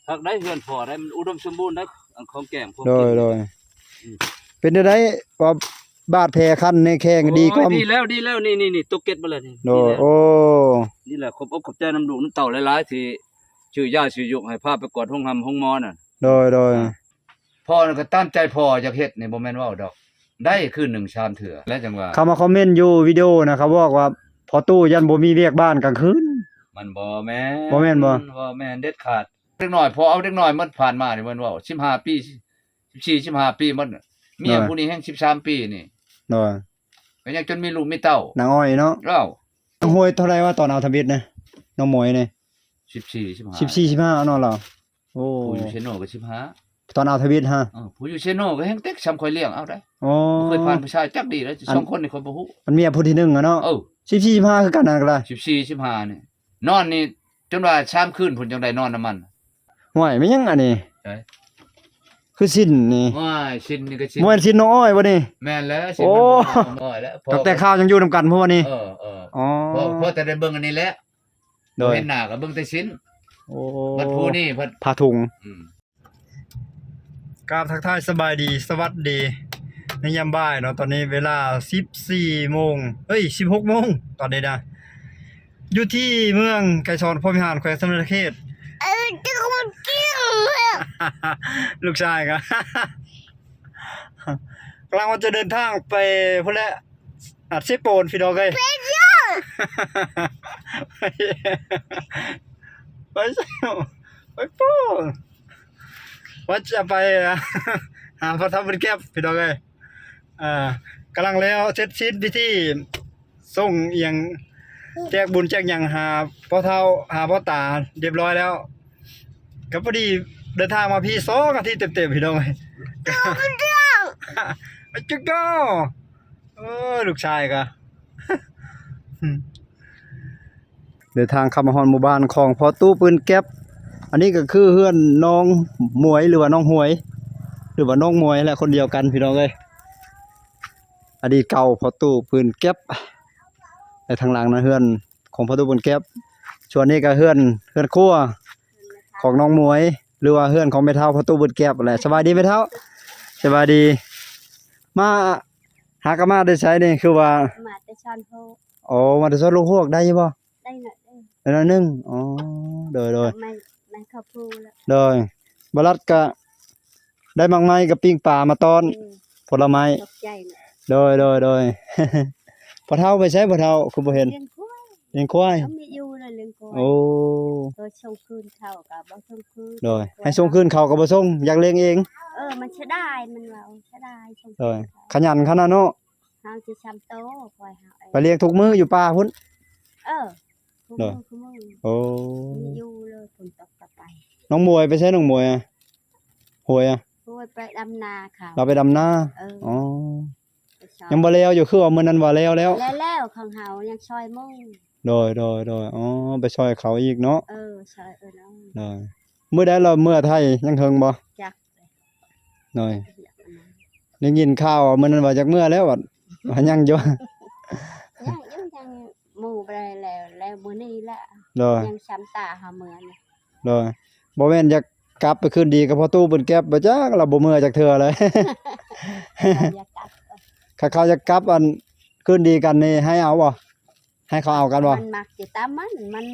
ຄັກໄດ໋ ເຮືອນພໍ່ໄດ໋ ມັນອຸດົມສົມບູນໄດ໋ ອັນຂອງແກ້ມຂອງກິນ ໂດຍ ໂດຍ ອືມ ເປັນຈັ່ງໃດວ່າ ບາດແຜຄັນໃນແຂ້ງດີກວ່າ? ໂອ້ຍ ດີແລ້ວ ດີແລ້ວ ນີ້ໆໆ ຕົກເກັດໝົດແລ້ວນີ້ ໂດຍ ດີແລ້ວ ໂອ້ ນີ້ແຫຼະ ຂອບອົກຂອບໃຈນຳລູກນຳເຕົ້າຫຼາຍໆ ທີ່ຊື້ຢາຊື້ຢູກໃຫ້ ພາໄປກວດໂຮງຮ່ຳໂຮງໝໍນັ້ນ ໂດຍ ໂດຍ ອາ ພໍ່ນັ້ນກໍຕາມໃຈພໍ່ຢາກເຮັດນີ້ ບໍ່ແມ່ນເວົ້າດອກ ໄດ້ຄືນໜຶ່ງສາມເທື່ອ ແລ້ວຈັ່ງວ່າ ເຂົາມາຄອມເມັນຢູ່ວິດີໂອນະ ເຂົາບອກວ່າ ພໍ່ຕູ້ຢ້ານບໍ່ມີວຽກບ້ານກາງຄືນ ມັນບໍ່ແມ່ນ ບໍ່ແມ່ນບໍ່? ບໍ່ແມ່ນເດັດຂາດ ເດັກນ້ອຍ ພໍເອົາເດັກນ້ອຍໝົດຜ່ານມານີ້ ແມ່ນເວົ້າ ສິບຫ້າປີ ສິບສີ່ ສິບຫ້າປີໝົດ ເມຍ ໂດຍ ຜູ້ນີ້ແຮງສິບສາມປີນີ້ ໂດຍ ກໍຍັງຈົນມີລູກມີເຕົ້າ ນາງອ້ອຍເນາະ ເຈົ້າ ນ້ອງຫວຍເທົ່າໃດວະ ຕອນເອົາທຳອິດນະ ນ້ອງໝວຍນີ້ ສິບສີ່ ສິບຫ້າ ສິບສີ່ ສິບຫ້າເນາະລາວ ໂອ້ ຜູ້ຢູ່ເຊໂນກໍສິບຫ້າ ຕອນເອົາທຳອິດຫະ ເອີ ຜູ້ຢູ່ເຊໂນກໍແຮງເຕັກ ສ່ຳຂ້ອຍລ້ຽງເອົາໄດ໋ ໂອ້ ບໍ່ເຄີຍຜ່ານຜູ້ຊາຍຈັກດີເລີຍ ອັນ ສອງຄົນນີ້ຂ້ອຍບໍ່ຮູ້ ອັນເມຍຜູ້ທີໜຶ່ງອະເນາະ ເອີ ສິບສີ່ ສິບຫ້າຄືກັນນັ້ນກໍໄດ້ ສິບສີ່ ສິບຫ້ານີ້ ນອນນີ້ຈົນວ່າສາມຄືນພຸ້ນຈັ່ງໄດ້ນອນນຳມັນ ຫ້ວຍ ແມ່ນຫຍັງອັນນີ້ ໃສ ຄືສິ້ນນີ້ ໂອ້ຍ ສິ້ນນີ້ກໍສິ້ນ ບໍ່ແມ່ນສິ້ນນ້ອງອ້ອຍບໍ່ນີ້? ແມ່ນແລ້ວ ໂອ້ ສິ້ນນ້ອງອ້ອຍແລ້ວ ຕັ້ງແຕ່ຄາວຍັງຢູ່ນຳກັນພຸ້ນນີ້ ເອີ ເອີ ອໍ ພໍ ພໍແຕ່ໄດ້ເບິ່ງອັນນີ້ແຫຼະ ໂດຍ ເຫັນໜ້າກໍເບິ່ງແຕ່ສິ້ນ ໂອ້ ບັດຜູ້ນີ້ພັດຜ້າຖົງ ອືມ ກາບທັກທາຍສະບາຍດີ ສະຫວັດດີ ໃນຍາມບ່າຍເນາະ ຕອນນີ້ເວລາສິບສີ່ໂມງ ເອີຍ ສິບຫົກໂມງ ຕອນນີ້ນະ ຢູ່ທີ່ເມືອງໄກສອນ ພົມວິຫານ ແຂວງສະຫວັນນະເຂດ ລູກຊາຍກໍ ກຳລັງວ່າຈະເດີນທາງໄປພຸ້ນແຫຼະ ອັດເຊໂປນ ພີ່ນ້ອງເອີຍ ໄປໃສ ໄປໂປນ ວ່າຈະໄປຫາພໍ່ເຖົ້າບຸນແກັບ ພີ່ນ້ອງເອີຍ ອ່າ ກຳລັງແລ້ວເສັດສິ້ນພິທີ ສົ່ງອີ່ຫຍັງ ແຈກບຸນແຈກຫຍັງຫາພໍ່ເຖົ້າ ຫາພໍ່ຕາ ຮຽບຮ້ອຍແລ້ວ ກໍພໍດີເດີນທາງມາພີ້ສອງອາທິດເຕັມໆ ພີ່ນ້ອງເອີຍ ໄປຈຸກໂຕ ໂອ້ຍ ລູກຊາຍກໍ ເດີນທາງເຂົ້າມາຮອດໝູ່ບ້ານຂອງພໍ່ຕູ້ປືນແກັບ ອັນນີ້ກໍຄືເຮືອນນ້ອງໝວຍ ຫຼືວ່ານ້ອງຫວຍ ຫຼືວ່ານ້ອງໝວຍແຫຼະ ຄົນດຽວກັນ ພີ່ນ້ອງເອີຍ ອະດີດເກົ່າພໍ່ຕູ້ປືນແກັບ ແລະ ທາງຫຼັງນະເຮືອນຂອງພໍ່ຕູ້ປືນແກັບ ສ່ວນນີ້ກໍເຮືອນ ເຮືອນຄົວຂອງນ້ອງໝວຍ ຫຼືວ່າເຮືອນຂອງແມ່ເຖົ້າພໍ່ຕູ້ປືນແກັບແຫຼະ ສະບາຍດີແມ່ເຖົ້າ ສະບາຍດີ ມາ ຫາກະມາແຕ່ໃສນີ້ ຄືວ່າ ມາແຕ່ຊອນໂພກ ໂອ້ ມາແຕ່ຊອນລູກຮວກ ໄດ້ຢູ່ບໍ່? ໄດ້ໜ້ອຍໜຶ່ງ ໄດ້ໜ້ອຍໜຶ່ງ ອໍ ໂດຍໆ ໄມ້ ໄມ້ເຂົ້າພູແລ້ວ ໂດຍ ບໍ່ລັດກະໄດ້ໝາກໄມ້ກັບປີ້ງປາມາຕ້ອນ ອືມ ຜົນລະໄມ້ ຂອບໃຈນະ ໂດຍໆໆ ພໍ່ເຖົ້າໄປໃສ? ພໍ່ເຖົ້າຄືບໍ່ເຫັນ? ລ້ຽງຄວາຍ ລ້ຽງຄວາຍ ເຂົາມີຢູ່ແລ້ວລ້ຽງຄວາຍ ໂອ້ ເຂົາສົ່ງຄືນເຂົາກໍບໍ່ສົ່ງຄືນ ໂດຍ ໃຫ້ສົ່ງຄືນເຂົາກໍບໍ່ສົ່ງ ຢາກລ້ຽງເອງ ເອີ ມັນເສຍດາຍ ມັນວ່າເສຍດາຍ ໂດຍ ຂະຫຍັນຂະໜາດເນາະ ເຮົາຊິຊ້ຳໂຕ ຄວາຍເຮົາເອງ ໄປລ້ຽງທຸກມື້ຢູ່ປ່າພຸ້ນ ເອີ ທຸກມື້ ໂດຍ ທຸກມື້ ໂອ້ ມີຢູ່ເລີຍ ຝົນຕົກກໍໄປ ນ້ອງໝວຍໄປໃສ? ນ້ອງໝວຍອະ ຫວຍອະ ຫວຍໄປດຳນາເຂົາ ລາວໄປດຳນາ ເອີ ອໍ ຍັງບໍ່ແລ້ວຢູ່ ຄືວ່າມື້ນັ້ນວ່າແລ້ວແລ້ວ ແລ້ວໆ ຂອງເຮົາຍັງຊອຍມຸງ ໂດຍໆໆ ອໍ ໄປຊ່ອຍເຂົາອີກເນາະ ເອີ ຊ່ອຍ ເອີ ໂດຍ ມື້ໃດລາວເມືອໄທ ຍັງເຖິງບໍ່? ຈັກ ໂດຍ ໄດ້ຍິນຂ່າວວ່າມື້ນັ້ນວ່າຢາກເມືອແລ້ວ ວ່າຍັງຢູ່ ຍັງຢູ່ ຍັງໝູ່ບໍ່ໄດ້ແລ້ວ ແລ້ວມື້ນີ້ແຫຼະ ໂດຍ ຍັງຊ້ຳຕາຫາເມືອນີ້ ໂດຍ ບໍ່ແມ່ນຢາກກັບໄປຄືນດີກັບພໍ່ຕູ້ປືນແກັບບໍ່ຈັກ ລາວບໍ່ເມືອຈັກເທື່ອເລີຍ ຢາກກັບ ຄັນເຂົາຢາກກັບ ອັນ ຄືນດີກັນນີ້ໃຫ້ເອົາບໍ່? ໃຫ້ເຂົາເອົາກັນບໍ່? ມັນມັກຊິຕາມມັນ ມັນ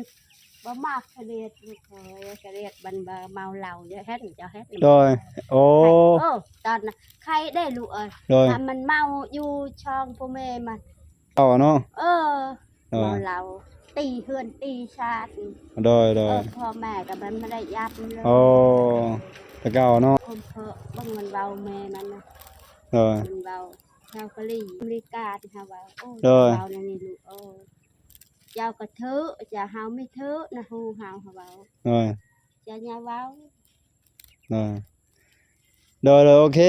ບໍ່ມັກຊະເດດ ເຄີຍຊະເດດ ມັນບໍ່ເມົາເຫຼົ້າ ຢ່າເຮັດ ຢ່າເຮັດ ໂດຍ ໂອ້ ໂອ້ ຕອນນະ ໄຄເດ້ລູກເອີຍ ໂດຍ ຖ້າມັນເມົາຢູ່ຊ່ອງພໍ່ແມ່ມັນ ເອົາເນາະ ເອີ ໂດຍ ເມົາເຫຼົ້າ ຕີເຮືອນຕີຊາດ ໂດຍ ໂດຍ ເອີ ພໍ່ແມ່ກໍມັນບໍ່ໄດ້ຢາບມັນເລີຍ ໂອ້ ແຕ່ເກົ່າເນາະ ຄົມເພີເບິ່ງມັນເວົ້າແມ່ມັນນະ ໂດຍ ມັນເວົ້າ ຊາວເກົາຫຼີ ອາເມລິກາທີ່ເຮົາເວົ້າ ໂອ້ ໂດຍ ເວົ້າແນວນີ້ລູກ ໂອ້ ເຈົ້າກໍຖືກ ເຈົ້າເຮົາມີຖືກນະ ຮູ້ເຮົາ ເຮົາເວົ້າ ໂດຍ ເຈົ້າຢ່າເວົ້າ ໂດຍ ໂດຍ ໂດຍ ໂອເຄ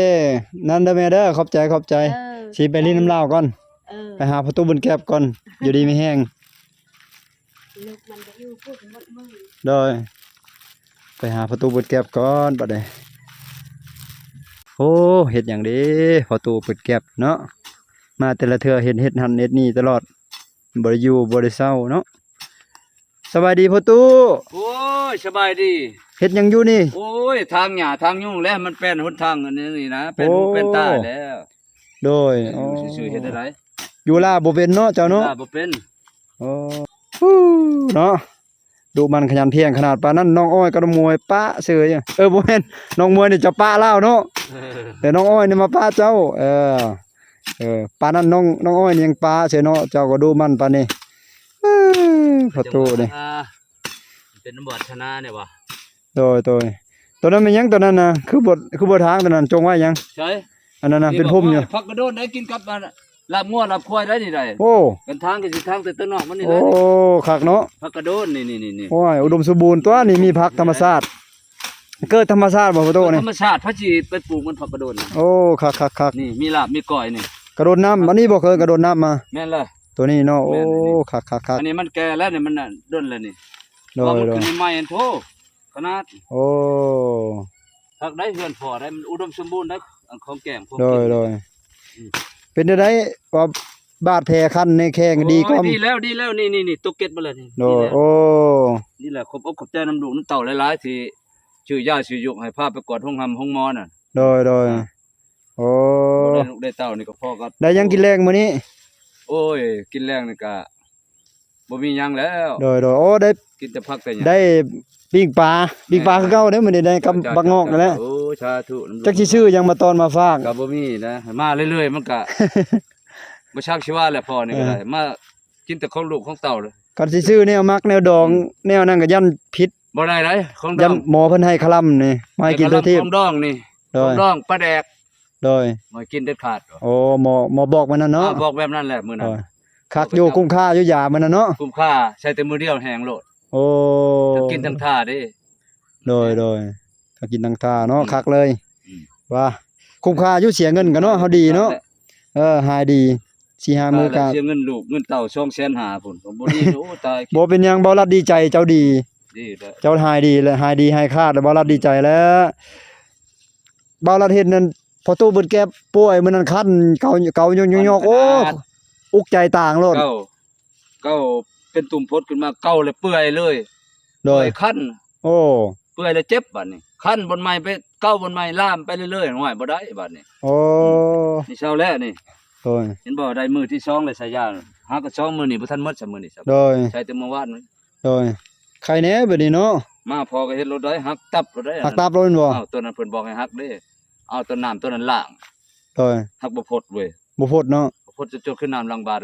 ນັ້ນເດີແມ່ເດີ ຂອບໃຈ ຂອບໃຈ ເອີ ຊິໄປຫຼິ້ນນຳລາວກ່ອນ ເອີ ໄປຫາພໍ່ຕູ້ບຸນແກັບກ່ອນ ຢູ່ດີມີແຮງ ລູກມັນໄປຢູ່ພຸ້ນໝົດມື້ ໂດຍ ໄປຫາພໍ່ຕູ້ບຸນແກັບກ່ອນບັດນີ້ ໂອ້ ເຮັດຫຍັງເດ້ ພໍ່ຕູ້ບຸນແກັບເນາະ ມາແຕ່ລະເທື່ອເຫັນເຮັດຫັ້ນເຮັດນີ້ຕະຫຼອດ ບໍ່ໄດ້ຢູ່ບໍ່ໄດ້ເຊົາເນາະ ສະບາຍດີພໍ່ຕູ້ ໂອ້ຍ ສະບາຍດີ ເຮັດຫຍັງຢູ່ນີ້? ໂອ້ຍ ຖາງຫຍ້າຖາງຍຸງແຫຼະ ມັນແປນຫົນທາງອັນນີ້ນະ ແປນຫູ ໂອ້ ແປນຕາແລ້ວ. ໂດຍ ແປນຫູ ອໍ ຊື່ໆ ເຮັດໄດ້ໃດ? ຢູ່ລາວບໍ່ເປັນເນາະເຈົ້າເນາະ? ຢູ່ລາວບໍ່ເປັນ. ອໍ ເນາະ ດຸໝັ່ນຂະຫຍັນພຽງຂະໜາດປານນັ້ນ ນ້ອງອ້ອຍກັບນ້ອງມວຍປະເສີຍ. ເອີ ບໍ່ແມ່ນ ນ້ອງມວຍນີ້ຈະປະລາວເນາະ ເອີ ແຕ່ນ້ອງອ້ອຍນີ້ມາປະເຈົ້າ. ເອີ ເອີ ປານນັ້ນນ້ອງ ນ້ອງອ້ອຍນີ້ຍັງປະເສີຍເນາະ ເຈົ້າກໍດຸໝັ່ນປານນີ້. ເອີ ພໍ່ຕູ້ນີ້ ອ່າ ເປັນນ້ຳວັດທະນານີ້ຫວາ? ໂດຍ ໂດຍ ໂຕນັ້ນແມ່ນຫຍັງ? ໂຕນັ້ນນະ ຄືບໍ່ ຄືບໍ່ຖາງໂຕນັ້ນ ຈົ່ງໄວ້ຫຍັງ? ໃສ? ອັນນັ້ນນະ ນີ້ ເປັນພົມຢູ່ ຜັກກະໂດນໄດ້ກິນກັບ ອັນ ລາບງົວລາບຄວາຍໄດ້ນີ້ໄດ໋. ໂອ້ ກັນຖາງກໍຊິຖາງແຕ່ໂຕນອກມັນນີ້ ໂອ້ ແຫຼະ ຄັກເນາະ ຜັກກະໂດນນີ້ໆໆໆ. ໂອ້ຍ ອຸດົມສົມບູນຕົວະນີ້ ມີຜັກທຳມະຊາດ ເກີດທຳມະຊາດບໍ່ພໍ່ຕູ້ນີ້? ທຳມະຊາດ ໃຜຊິໄປປູກມັນຜັກກະໂດນນະ? ໂອ້ ຄັກໆໆ ນີ້ມີລາບມີກ້ອຍນີ້ ກະໂດນນ້ຳ ອັນນີ້ບໍ່ເຄີຍກະໂດນນ້ຳມາ? ແມ່ນແຫຼະ ໂຕນີ້ເນາະ ໂອ້ ແມ່ນ ນີ້ ຄັກໆໆ. ອັນນີ້ມັນແກ່ແລ້ວນີ້ ມັນດົນແລ້ວນີ້ ໂດຍ ເພາະມັນ ໂດຍ ຂຶ້ນໃໝ່ໆ ໂທ້ ຂະໜາດ ໂອ້ ຄັກໄດ໋ ເຮືອນພໍ່ໄດ໋ ມັນອຸດົມສົມບູນໄດ໋ ອັນຂອງແກ້ມຂອງ ໂດຍ ກິນ ໂດຍ ອືມ ເປັນຈັ່ງໃດວ່າບາດແຜຄັນໃນແຂ້ງ ໂອ້ຍ ດີກວ່າ? ດີແລ້ວ ດີແລ້ວ ນີ້ໆໆ ຕົກເກັດມາແລ້ວນີ້ ໂດຍ ດີແລ້ວ ໂອ້ ດີແລ້ວ ຂອບອົກຂອບໃຈນຳລູກນຳເຕົ້າຫຼາຍໆ ທີ່ຊື້ຢາຊື້ຢູກໃຫ້ ພາໄປກວດໂຮງຮ່ຳໂຮງໝໍນະ ໂດຍ ໂດຍ ອ່າ ໂອ້ ໄດ້ລູກໄດ້ເຕົ້ານີ້ກໍພໍກັບ ໄດ້ຫຍັງກິນແລງມື້ນີ້? ໂອ້ຍ ກິນແລງນີ້ກະ ບໍ່ມີຫຍັງແລ້ວ ໂດຍ ໂດຍ ໂອ້ ໄດ້ກິນແຕ່ຜັກແຕ່ຫຍັງ ໄດ້ປີ້ງປາ ປີ້ງປາຄືເກົ່າເດ້ ມື້ນີ້ໄດ້ກັບບັກງອກນັ້ນແຫຼະ ໂອ້ ສາທຸ ຈັກຊິຊື້ຫຍັງມາຕ້ອນມາຝາກ ກໍບໍ່ມີນະ ມາເລື້ອຍໆ ມັນກະບໍ່ຊັກຊິວ່າແຫຼະ ພໍ່ນີ້ກໍໄດ້ ເອີ ມາກິນແຕ່ຂອງລູກຂອງເຕົ້າເລີຍ ຄັນຊິຊື້ແນວໝັກແນວດອງ ອືມ ແນວນັ້ນກໍຢ້ານຜິດ ບໍ່ໄດ້ໃດ ຂອງດອງ ຢ້ານໝໍເພິ່ນໃຫ້ຄະລຳນີ້ ມາໃຫ້ກິນທົ່ວທີບ ຂອງດອງນີ້ ໂດຍ ຂອງດອງ ປາແດກ ໂດຍ ບໍ່ໃຫ້ກິນເດັດຂາດ ໂອ້ ໝໍ ໝໍບອກແບບນັ້ນເນາະ ອ່າ ບອກແບບນັ້ນແຫຼະມື້ນັ້ນ ໂດຍ ຄັກຢູ່ ກຸ້ມຄ່າຢູ່ຢາມື້ນັ້ນເນາະ ກຸ້ມຄ່າ ໃສ່ແຕ່ມື້ດຽວແຫ້ງໂລດ ໂອ້ ທັງກິນທັງທາເດ້ ໂດຍ ໂດຍ ທັງກິນທັງທາເນາະ ອືມ ຄັກເລີຍ ອືມ ວ່າ ກຸ້ມຄ່າຢູ່ ເສຍເງິນກັນເນາະ ເຮົາດີເນາະ ເອີ ຫາຍດີ ສີ່ຫ້າມື້ກະ ເສຍເງິນລູກເງິນເຕົ້າ ສອງແສນຫ້າພຸ້ນ ກໍບໍ່ດີ ໂອ້ ຕາຍ ບໍ່ເປັນຫຍັງ ບ່າວລັດດີໃຈເຈົ້າດີ ດີແລ້ວ ເຈົ້າຫາຍດີແລ້ວ ຫາຍດີຫາຍຂາດແລ້ວ ບ່າວລັດດີໃຈແລ້ວ ບ່າວລັດເຫັນນັ້ນ ພໍ່ຕູ້ເພິ່ນແກ່ປ່ວຍມື້ນັ້ນຄັນ ເກົາ ເກົາຍອກໆ ໂອ້ ອຸກໃຈຕ່າງໂລດ ເກົາ ເກົາເປັນຕຸ່ມພົດຂຶ້ນມາ ເກົາແລ້ວເປື່ອຍເລີຍ ໂດຍ ເປື່ອຍຄັນ ໂອ້ ເປື່ອຍແລ້ວເຈັບບາດນີ້ ຄັນບ່ອນໃໝ່ໄປເກົາບ່ອນໃໝ່ ລາມໄປເລື້ອຍໆ ໂອ້ຍ ບໍ່ໄດ້ບາດນີ້ ໂອ້ ນີ້ເຊົາແລ້ວນີ້ ໂດຍ ເຫັນບໍ່ ໄດ້ມື້ທີສອງແລ້ວ ໃສ່ຢາ ຫາກໍສອງມື້ນີ້ບໍ່ທັນໝົດຊ້ຳ ມື້ນີ້ຊ້ຳ ໂດຍ ໃສ່ແຕ່ມື້ວານນີ້ ໂດຍ ໄຄແດ່ບາດນີ້ເນາະ ມາພໍກໍເຮັດໂລດໄດ໋ ຫັກຕັບໂລດໄດ໋ ຫັກຕັບໂລດແມ່ນບໍ່? ເອົາ ຕົວນັ້ນເພິ່ນບອກໃຫ້ຫັກເດ້ ເອົາຕົວນ້ຳຕົວນັ້ນລ້າງ ໂດຍ ຫັກບໍ່ພົດເວີຍ ບໍ່ພົດເນາະ ບໍ່ພົດຈະຈົດຄືນ້ຳລ້າງບາດ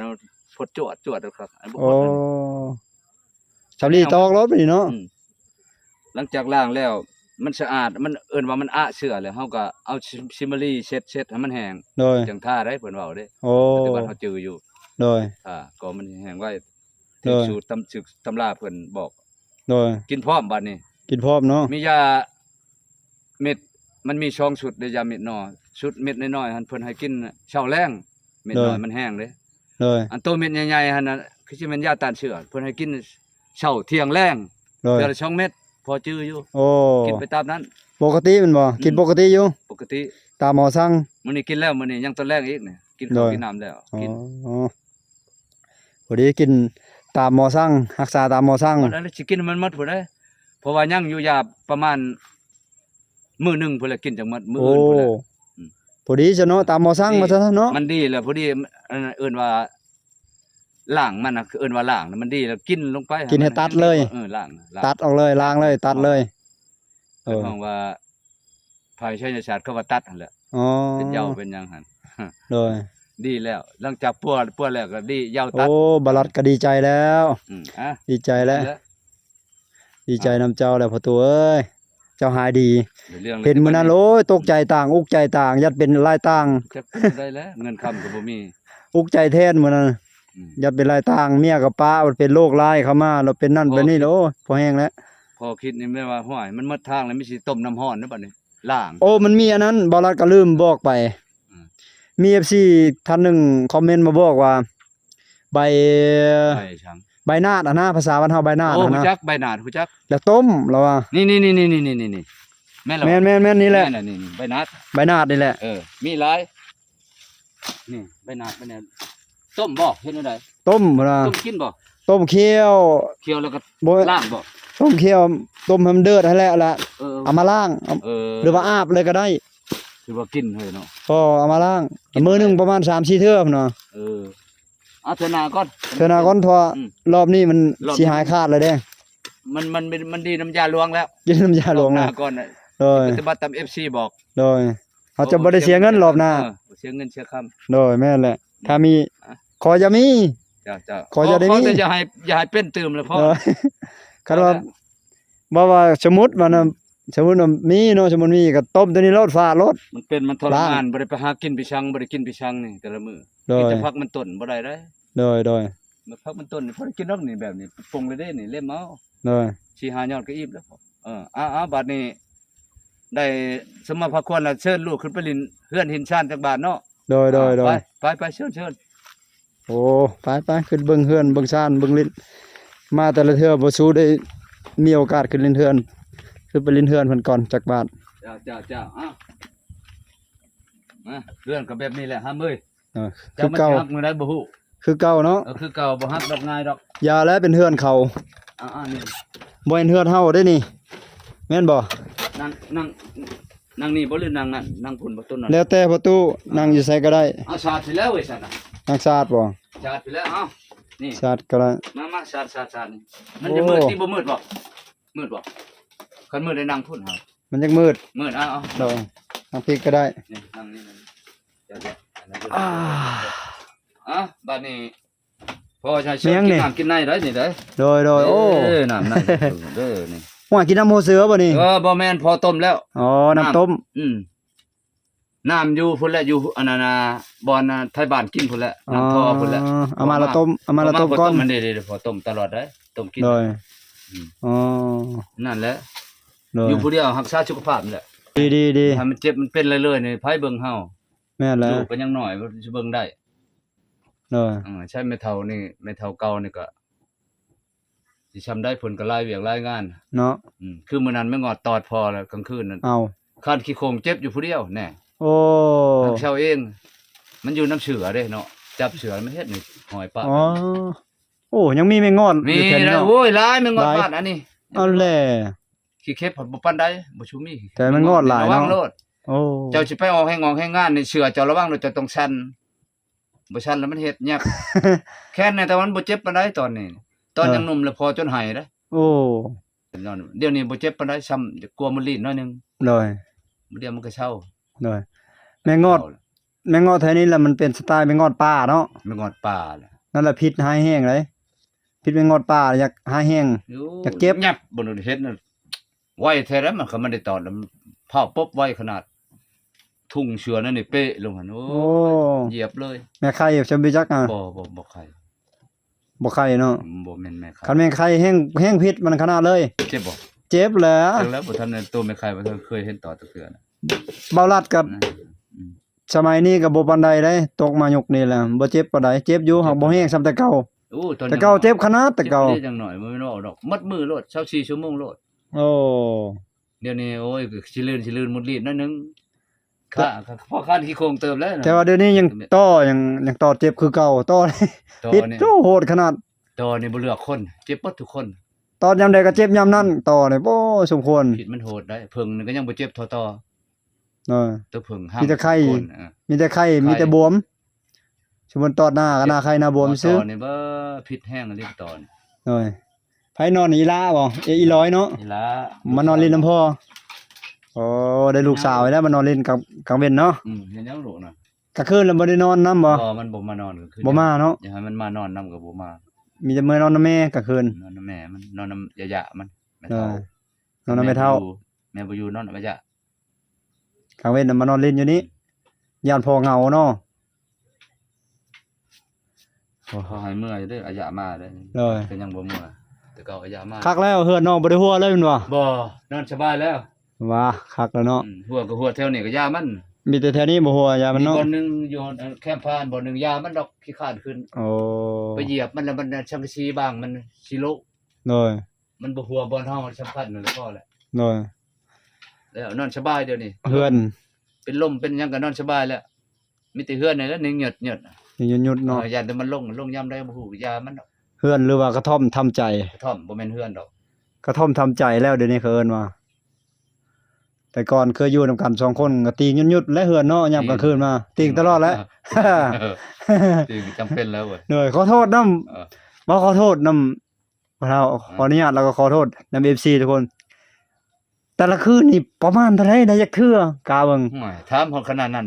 ພົດຈວດໆ ຄັກ ອັນບໍ່ພົດ ໂອ້ ສຳລີຕອກໂລດບາດນີ້ເນາະ ອືມ ຫຼັງຈາກລ້າງແລ້ວ ມັນສະອາດ ມັນເອີ້ນວ່າມັນອະເຊື້ອ ແລ້ວເຮົາກໍເອົາຊິ ຊິມາລີເຊັດ ເຊັດໃຫ້ມັນແຫ້ງ ໂດຍ ຈັ່ງທາໄດ້ ເພິ່ນເວົ້າເດ້ ໂອ້ ປະຕິບັດເຮົາຈື່ຢູ່ ໂດຍ ອ່າ ກໍມັນແຫ້ງໄວ ຖືກ ໂດຍ ສູດຕຳ ຖືກຕຳລາເພິ່ນບອກ ໂດຍ ກິນພ້ອມບາດນີ້ ກິນພ້ອມເນາະ ມີຢາເມັດ ມັນມີສອງຊຸດເດ້ ຢາເມັດໜໍ່ ຊຸດເມັດນ້ອຍໆຫັ້ນ ເພິ່ນໃຫ້ກິນເຊົ້າແລງ ເມັດ ໂດຍ ນ້ອຍມັນແຫ້ງເດ້ ໂດຍ ອັນໂຕເມັດໃຫຍ່ໆຫັ້ນນະ ຄືຊິແມ່ນຢາຕ້ານເຊື້ອ ເພິ່ນໃຫ້ກິນເຊົ້າທ່ຽງແລງ ໂດຍ ເທື່ອລະສອງເມັດ ພໍຈື່ຢູ່ ໂອ້ ກິນໄປຕາມນັ້ນ ປົກກະຕິແມ່ນບໍ່? ອືມ ກິນປົກກະຕິຢູ່ ປົກກະຕິ ຕາມໝໍສັ່ງ ມື້ນີ້ກິນແລ້ວ ມື້ນີ້ຍັງຕອນແລງອີກນີ້ ກິນເຂົ້າ ໂດຍ ກິນນ້ຳແລ້ວ ອໍ ກິນ ພໍດີກິນຕາມໝໍສັ່ງ ຮັກສາຕາມໝໍສັ່ງ ອັນນັ້ນຊິກິນໃຫ້ມັນໝົດພຸ້ນເດ້ ເພາະວ່າຍັງຢູ່ຢາປະມານມື້ໜຶ່ງພຸ້ນແຫຼະ ກິນຈັ່ງໝົດ ມື້ອື່ນພຸ້ນແຫຼະ ໂອ້ ອືມ ພໍດີຊະເນາະ ຕາມໝໍສັ່ງ ມັນດີ ວ່າຊັ້ນເນາະ ມັນດີແລ້ວ ພໍດີ ອັນນັ້ນເອີ້ນວ່າລ້າງມັນນະ ເອີ້ນວ່າລ້າງນະ ມັນດີແລ້ວ ກິນລົງໄປ ກິນໃຫ້ຕັດເລີຍ ເອີ ລ້າງ ຕັດອອກເລີຍ ລ້າງເລີຍ ຕັດເລີຍ ເອີ ເພິ່ນຮ້ອງວ່າ ພາກໄທຍະສາດເຂົາວ່າຕັດຫັ້ນແຫຼະ ອໍ ເປັນເຍົາເປັນຫຍັງຫັ້ນ ໂດຍ ດີແລ້ວ ຫຼັງຈາກປົວ ປົວແລ້ວກໍດີ ເຍົາຕັດ ໂອ້ ບ່າວລັດກໍດີໃຈແລ້ວ ອືມ ອ່ະ ດີໃຈແລ້ວ ດີໃຈນຳເຈົ້າແລ້ວພໍ່ຕູ້ເອີຍ ເຈົ້າຫາຍດີ ເຫັນມື້ນັ້ນ ໂອ້ຍ ຕົກໃຈຕ່າງ ອຸກໃຈຕ່າງ ຢ້ານເປັນຫຼາຍຕ່າງ ຈັກໄດ້ແລ້ວ ເງິນຄຳກໍບໍ່ມີ ອຸກໃຈແທນມື້ນັ້ນ ອືມ ຢ້ານເປັນຫຼາຍຕ່າງ ເມຍກໍປະ ມັນເປັນໂລກຮ້າຍເຂົ້າມາ ແລ້ວເປັນນັ້ນເປັນນີ້ ໂອ້ຍ ພໍແຮງແລ້ວ ພໍຄິດນີ້ແມ່ນວ່າ ຫ້ວຍ ມັນໝົດທາງແລ້ວ ມີຊິຕົ້ມນ້ຳຮ້ອນເດ້ບັດນີ້ ລ້າງ ໂອ້ ມັນມີອັນນັ້ນ ບ່າວລັດກໍລືມບອກໄປ ອືມ ມີເອັຟຊີທ່ານໜຶ່ງຄອມເມັນມາບອກວ່າ ໃບ ໃບຫຍັງ? ໃບໜາດຫັ້ນນະ ພາສາບ້ານເຮົາໃບໜາດ ໂອ້ ຫັ້ນນະ ຮູ້ຈັກ ໃບໜາດ ຮູ້ຈັກ ແລ້ວຕົ້ມ ລາວວ່າ ນີ້ໆໆ ແມ່ນລະ ແມ່ນໆໆ ນີ້ແຫຼະ ແມ່ນລະ ນີ້ ໃບໜາດ ໃບໜາດນີ້ແຫຼະ ເອີ ມີຫຼາຍ ນີ້ ໃບໜາດ ໃບໜາດ ຕົ້ມບໍ່? ເຮັດແນວໃດ? ຕົ້ມພຸ້ນນະ ຕົ້ມກິນບໍ່? ຕົ້ມ ຄຽວ ຄຽວແລ້ວກໍ ບໍ່ ລ້າງບໍ່? ຕົ້ມຂ້ຽວ ຕົ້ມໃຫ້ມັນເດືອດຫັ້ນແຫຼະ ແລ້ວເອົາມາລ້າງ ເອີ ເອົາ ເອີ ຫຼືວ່າອາບເລີຍກໍໄດ້ ຄືວ່າກິນເຮີຍເນາະ ກໍເອົາມາລ້າງ ກິນ ມື້ໜຶ່ງປະມານສາມສີ່ເທື່ອພຸ້ນນະ ເອີ ເອົາເທື່ອໜ້າກ່ອນ ເທື່ອໜ້າກ່ອນ ເພາະວ່າ ອືມ ລອບນີ້ມັນ ລອບນີ້ ຊິຫາຍຂາດແລ້ວເດ້ ມັນ ມັນ ມັນ ມັນດີນ້ຳຢາຫຼວງແລ້ວ ກິນນ້ຳຢາຫຼວງແລ້ວ ລອບໜ້າກ່ອນນະ ໂດຍ ປະຕິບັດຕາມເອັຟຊີບອກ ໂດຍ ເຮົາຈະບໍ່ໄດ້ເສຍເງິນລອບໜ້າ ເອີ ເສຍເງິນເສຍຄຳ ໂດຍ ແມ່ນແຫຼະ ອືມ ຖ້າມີ ອ່ະ ຂໍຢ່າມີ ເຈົ້າ ເຈົ້າ ຂໍຢ່າໄດ້ມີ ຂໍແຕ່ຢ່າໃຫ້ ຢ່າໃຫ້ເປັນຕື່ມລະພໍ ໂດຍ ຄັນວ່າ ເອົາລະ ບໍ່ວ່າສົມມຸດວ່ານະ ອືມ ສົມມຸດວ່າມີເນາະ ສົມມຸດມີກໍຕົ້ມຕົວນີ້ໂລດ ຟາດໂລດ ມັນເປັນ ມັນທໍລະມານ ລ້າງ ບໍ່ໄດ້ໄປຫາກິນໄປສັງ ບໍ່ໄດ້ກິນໄປສັງນີ້ແຕ່ລະມື້ ໂດຍ ມີແຕ່ຜັກມັນຕົ້ນບໍ່ໄດ້ເດ້ ໂດຍ ໂດຍ ແບບຜັກມັນຕົ້ນນີ້ພໍໄດ້ກິນດອກນີ້ ແບບນີ້ປົງເລີຍເດ້ນີ້ ເລັມເອົາ ໂດຍ ສີ່ຫ້າຍອດກໍອີ່ມແລ້ວ ເອີ ເອົາ ເອົາ ບາດນີ້ໄດ້ສຳມາພາຄວນລະ ເຊີນລູກຂຶ້ນໄປຫຼິ້ນເຮືອນຫີນຊານຈັກບາດເນາະ ໂດຍ ໂດຍ ອ່າ ໂດຍ ໄປ ໄປ ໄປ ເຊີນ ເຊີນ ໂອ້ ໄປໆ ຂຶ້ນເບິ່ງເຮືອນເບິ່ງຊານເບິ່ງຫຼິ້ນ ມາແຕ່ລະເທື່ອບໍ່ສູ່ໄດ້ມີໂອກາດຂຶ້ນຫຼິ້ນເຮືອນ ຂຶ້ນໄປຫຼິ້ນເຮືອນເພິ່ນກ່ອນຈັກບາດ ເຈົ້າ ເຈົ້າ ເຈົ້າ ເອົາ ມາ ເຮືອນກໍແບບນີ້ແຫຼະ ຫຳເອີຍ ເອີ ຄືເກົ່າ ເຈົ້າມັນຊິຮັກມື້ໃດບໍ່ຮູ້ ຄືເກົ່າເນາະ ເອີ ຄືເກົ່າ ບໍ່ຮັກດອກ ງ່າຍດອກ ຢ່າແລະ ເປັນເຮືອນເຂົາ ອ່າໆ ນີ້ ບໍ່ແມ່ນເຮືອນເຮົາເດ້ນີ້ ແມ່ນບໍ່? ນັ່ງ ນັ່ງ ນັ່ງນີ້ບໍ່ ຫຼືນັ່ງນັ້ນ ນັ່ງພຸ້ນບໍ່? ໂຕນັ້ນ ແລ້ວແຕ່ພໍ່ຕູ້ ອ່າ ນັ່ງຢູ່ໃສກໍໄດ້ ເອົາສາດຊິແລ້ວເວີຍຊັ້ນນະ ນັ່ງສາດບໍ່? ສາດຊິແລ້ວ ເອົາ ນີ້ ສາດກໍໄດ້ ມາ ມາ ສາດ ສາດ ສາດນີ້ ມັນຈະມືດ ໂອ້ ຕິ ບໍ່ມືດບໍ່? ມືດບໍ່? ຄັນມືດໄດ້ນັ່ງພຸ້ນຫາ ມັນຍັງມືດ ມືດ ເອົາ ເອົາ ໂດຍ ນັ່ງພີກກໍໄດ້ ນີ້ ນັ່ງນີ້ ນີ້ ເຈົ້າ ເຈົ້າ ອັນນັ້ນ ອ່າ ອ່ະ ບາດນີ້ ພໍໃຫ້ເຊີນກິນນ້ຳກິນໃນໄດ້ນີ້ເດ້ ໂດຍ ໂດຍ ໂອ້ ນ້ຳໃນເດີນີ້ ໂອ້ຍ ກິນນ້ຳຫົວເສືອບໍ່ນີ້? ເອີ ບໍ່ແມ່ນ ພໍຕົ້ມແລ້ວ ອໍ ນ້ຳ ນ້ຳຕົ້ມ ອືມ ນ້ຳຢູ່ພຸ້ນແຫຼະ ຢູ່ອັນນັ້ນນະ ບ່ອນນະ ໄທບ້ານກິນພຸ້ນແຫຼະ ອໍ ນ້ຳທໍ່ພຸ້ນແຫຼະ ເອົາມາລະຕົ້ມ ເອົາມາລະຕົ້ມກ່ອນ ມັນເດ້ ພໍຕົ້ມຕະຫຼອດເດ້ ຕົ້ມກິນ ໂດຍ ອືມ ອໍ ນັ້ນແຫຼະ ໂດຍ ຢູ່ຜູ້ດຽວຮັກສາສຸຂະພາບນີ້ແຫຼະ ດີໆໆ ຖ້າມັນເຈັບມັນເປັນເລື້ອຍໆນີ້ ໃຜເບິ່ງເຮົາ? ແມ່ນແຫຼະ ລູກກໍຍັງນ້ອຍ ຊິເບິ່ງໄດ້ ໂດຍ ເອີ ໃຊ້ແມ່ເຖົ້ານີ້ ແມ່ເຖົ້າເກົ່ານີ້ກໍຊິຊ່ຳໃດ ເພິ່ນກໍຫຼາຍວຽກຫຼາຍງານເນາະ ອືມ ຄືມື້ນັ້ນແມ່ງອດຕອດພໍ່ແລ້ວກາງຄືນນັ້ນ ເອົ້າ ຄານຂີ້ໂຄງເຈັບຢູ່ຜູ້ດຽວແນ່ ໂອ້ ຮັກເຊົາເອງ ມັນຢູ່ນຳເສືອເດ້ເນາະ ຈັບເສືອມາເຮັດໃຫ້ຫອຍປະ ອໍ ໂອ້ ຍັງມີແມງງອດ ມີ ຢູ່ແຖວນີ້ເນາະ ໂອ້ຍ ຫຼາຍແມງງອດ ຫຼາຍ ບາດອັນນີ້ ເອົາແຫຼະ ຂີ້ເຂັບບໍ່ປານໃດ ບໍ່ຊູມີ ແຕ່ແມງງອດຫຼາຍເນາະ ລະວັງໂລດ ໂອ້ ເຈົ້າຊິໄປອອກແຮງອອກແຮງງານນີ້ ເສືອເຈົ້າລະວັງໂລດ ເຈົ້າຕ້ອງສັ່ນ ບໍ່ຊັ້ນແລ້ວມັນເຮັດຍາກ ແຄ້ນແນ່ ແຕ່ວ່າມັນບໍ່ເຈັບປານໃດຕອນນີ້ ຕອນ ເອີ ຍັງໜຸ່ມແລ້ວພໍຈົນໄຫ້ເດ້ ໂອ້ ດຽວນີ້ບໍ່ເຈັບປານໃດ ຊ່ຳກວມມັນລີດໜ້ອຍໜຶ່ງ ໂດຍ ດຽວມັນກໍເຊົາ ໂດຍ ແມງງອດ ເຊົາ ແມງງອດແຖວນີ້ລະ ມັນເປັນສະໄຕແມງງອດປ່າເນາະ ແມງງອດປ່າແຫຼະ ນັ້ນລະພິດຮ້າຍແຮງເດ້ ພິດແມງງອດປ່າຢາກຮ້າຍແຮງ ໂອ້ ຢາກເຈັບ ຫຍັບ ບໍ່ເຫັນ ໄວແທ້ແລ້ວ ມັນ ຄັນມັນໄດ້ຕອດແລ້ວ ມັນພ້າວປົບໄວຂະໜາດ ທຸ່ງເສືອນັ້ນນີ້ເປະລົງຫັ້ນ ໂອ້ ໂອ້ ຢຽບເລີຍ ແມ່ໄຂ່ຊະບໍ່ຈັກ ບໍ່ ບໍ່ ບໍ່ໄຂ່ ບໍ່ໄຂ່ເນາະ ບໍ່ແມ່ນແມ່ໄຂ່ ຄັນແມ່ໄຂ່ແຮງ ແຮງພິດມັນຂະໜາດເລີຍ ເຈັບບໍ່? ເຈັບແຫຼະ ເຈັບແລ້ວ ບໍ່ທັນ ໂຕແມ່ໄຂ່ບໍ່ທັນເຄີຍເຫັນຕອດຈັກເທື່ອນະ ເບົາລັດກໍ ອືມ ສະໄໝນີ້ກໍບໍ່ປານໃດເດ້ ຕົກມາຍຸກນີ້ແຫຼະ ບໍ່ເຈັບປານໃດ ເຈັບຢູ່ ເຈັບ ຫາກບໍ່ແຮງສ່ຳແຕ່ເກົ່າ ໂອ້ ຕອນ ແຕ່ເກົ່າເຈັບຂະໜາດ ແຕ່ເກົ່າ ເຈັບເລີຍ ຍັງໜ້ອຍ ບໍ່ແມ່ນເວົ້າດອກ ໝົດມື້ໂລດ ຊາວສີ່ຊົ່ວໂມງໂລດ ໂອ້ ດຽວນີ້ ໂອ້ຍ ຊິລື່ນ ຊິລື່ນມຸດລີດໜ້ອຍໜຶ່ງ ແຕ່ ຂ້າ ພໍຄານຂີ້ໂຄງເຕີບແລ້ວ ແຕ່ວ່າດຽວນີ້ຍັງຕໍ່ ຍັງ ຍັງຕໍ່ເຈັບຄືເກົ່າ ຕໍ່ ຕໍ່ນີ້ ພິດໂຫດຂະໜາດ ຕໍ່ນີ້ບໍ່ເລືອກຄົນ ເຈັບໝົດທຸກຄົນ ຕອດຍາມໃດກໍເຈັບຍາມນັ້ນ ຕໍ່ນີ້ ໂອ້ ສົມຄວນ ພິດມັນໂຫດໄດ໋ ເຜິ້ງນີ້ກໍຍັງບໍ່ເຈັບທໍ່ຕໍ່ ເອີ ຕົວເຜິ້ງຫ້າມ ມີແຕ່ໄຂ່ ຄົນ ເອີ ມີແຕ່ໄຂ່ ໄຂ່ ມີແຕ່ບວມ ສົມມຸດຕອດໜ້າກໍໜ້າໄຂ່ໜ້າບວມຊື່ ຕໍ່ນີ້ບໍ່ ພິດແຮງອີ່ຫຼີຕໍ່ນີ້ ໂດຍ ໃຜນອນ ອີຫຼ້າບໍ່? ເອ ອີຫຼ້ອຍເນາະ ອີຫຼ້າ ມານອນຫຼິ້ນນຳພໍ່ ໂອ້ ໄດ້ລູກສາວແລ້ວ ມານອນຫຼິ້ນກາງ ກາງເວັນເນາະ ອືມ ເຮັດຫຍັງລູກນະ? ກາງຄືນລະບໍ່ໄດ້ນອນນຳບໍ່? ບໍ່ ມັນບໍ່ມານອນກາງຄືນ ບໍ່ມາເນາະ ຢາກໃຫ້ມັນມານອນນຳກໍບໍ່ມາ ມີແຕ່ເມືອນອນນຳແມ່ກາງຄືນ ນອນນຳແມ່ມັນ ນອນນຳຍາຍາມັນ ແມ່ເຖົ້າ ເອີ ນອນນຳແມ່ເຖົ້າ ແມ່ບໍ່ຢູ່ ນອນນຳຍາຍາ ກາງເວັນນະມານອນຫຼິ້ນຢູ່ນີ້ ອືມ ຢ້ານພໍ່ເຫງົາເນາະ ໂອ້ ເຂົາໃຫ້ເມືອຢູ່ເດ້ ອາຍະມາເດ້ ໂດຍ ກໍຍັງບໍ່ເມືອ ແຕ່ເກົ່າອາຍະມາ ຄັກແລ້ວ ເຮືອນນ້ອງບໍ່ໄດ້ຮົ່ວເລີຍແມ່ນບໍ່? ບໍ່ ນອນສະບາຍແລ້ວ ວ່າ ຄັກແລ້ວເນາະ ອືມ ຮົ່ວກໍຮົ່ວແຖວນີ້ກໍຢ່າມັນ ມີແຕ່ແຖວນີ້ບໍ່ຮົ່ວ ຢ່າມັນເນາະ ມີບ່ອນໜຶ່ງຢູ່ແຄມຟານ ບ່ອນໜຶ່ງຢ່າມັນດອກ ຂີ້ຄ້ານຂຶ້ນ ໂອ້ ໄປຢຽບມັນແລ້ວ ມັນສັງກະສີບາງ ມັນຊິໂລະ ໂດຍ ມັນບໍ່ຮົ່ວ ບ່ອນເຮົາສຳຄັນນັ້ນແຫຼະ ພໍແລ້ວ ໂດຍ ແລ້ວນອນສະບາຍດຽວນີ້ ເຮືອນ ເປັນລົມເປັນຫຍັງກໍນອນສະບາຍແລ້ວ ມີແຕ່ເຮືອນນີ້ແຫຼະ ຍັງຫຍົດໆ ຍັງຫຍົດໆເນາະ ເອີ ຢ້ານແຕ່ມັນລົງ ມັນລົງຍາມໃດບໍ່ຮູ້ ຢ່າມັນດອກ ເຮືອນ ຫຼືວ່າກະທ່ອມທຳໃຈ ກະທ່ອມ ບໍ່ແມ່ນເຮືອນດອກ ກະທ່ອມທຳໃຈແລ້ວ ດຽວນີ້ເຂົາເອີ້ນວ່າ. ແຕ່ກ່ອນເຄີຍຢູ່ນຳກັນສອງຄົນ ກະຕີງຍຸດໆ ແລະເຮືອນເນາະ ຍາມກາງຄືນມາ ຕີງຕະຫຼອດແຫຼະ ເອີ ຕີງຈຳເປັນແລ້ວເວີຍ. ໂດຍ ຂໍໂທດນຳ ເອີ ເວົ້າຂໍໂທດນຳພໍ່ເຖົ້າ ເອີ ຂໍອະນຸຍາດ ແລ້ວກໍຂໍໂທດນຳເອັຟຊີທຸກຄົນ. ແຕ່ລະຄືນນີ້ປະມານເທົ່າໃດໄດ້ຈັກເທື່ອ ກາເບິ່ງ? ໂອ້ຍ ຖາມຮອດຂະໜາດນັ້ນ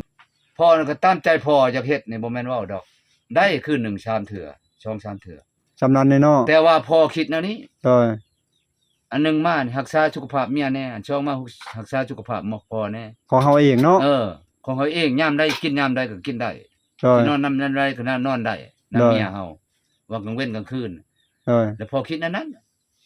ພໍ່ນັ້ນກໍຕາມໃຈພໍ່ຢາກເຮັດນີ້ ບໍ່ແມ່ນເວົ້າດອກ ໄດ້ຄືນໜຶ່ງສາມເທື່ອ ສອງສາມເທື່ອ ສ່ຳນັ້ນເນາະ. ແຕ່ວ່າພໍ່ຄິດແນວນີ້ ໂດຍ ອັນໜຶ່ງມານີ້ຮັກສາສຸຂະພາບເມຍແດ່ ອັນສອງມາຮັກສາສຸຂະພາບພໍ່ແດ່ ຂອງເຮົາເອງເນາະ. ເອີ ຂອງເຮົາເອງ ຍາມໃດກິນຍາມໃດກໍກິນໄດ້ ໂດຍ ຊິນອນນຳຍາມໃດກໍນອນໄດ້ນຳ ໂດຍ ເມຍເຮົາ ວ່າກາງເວັນກາງຄືນ ໂດຍ ແລ້ວພໍຄິດແນວນັ້ນ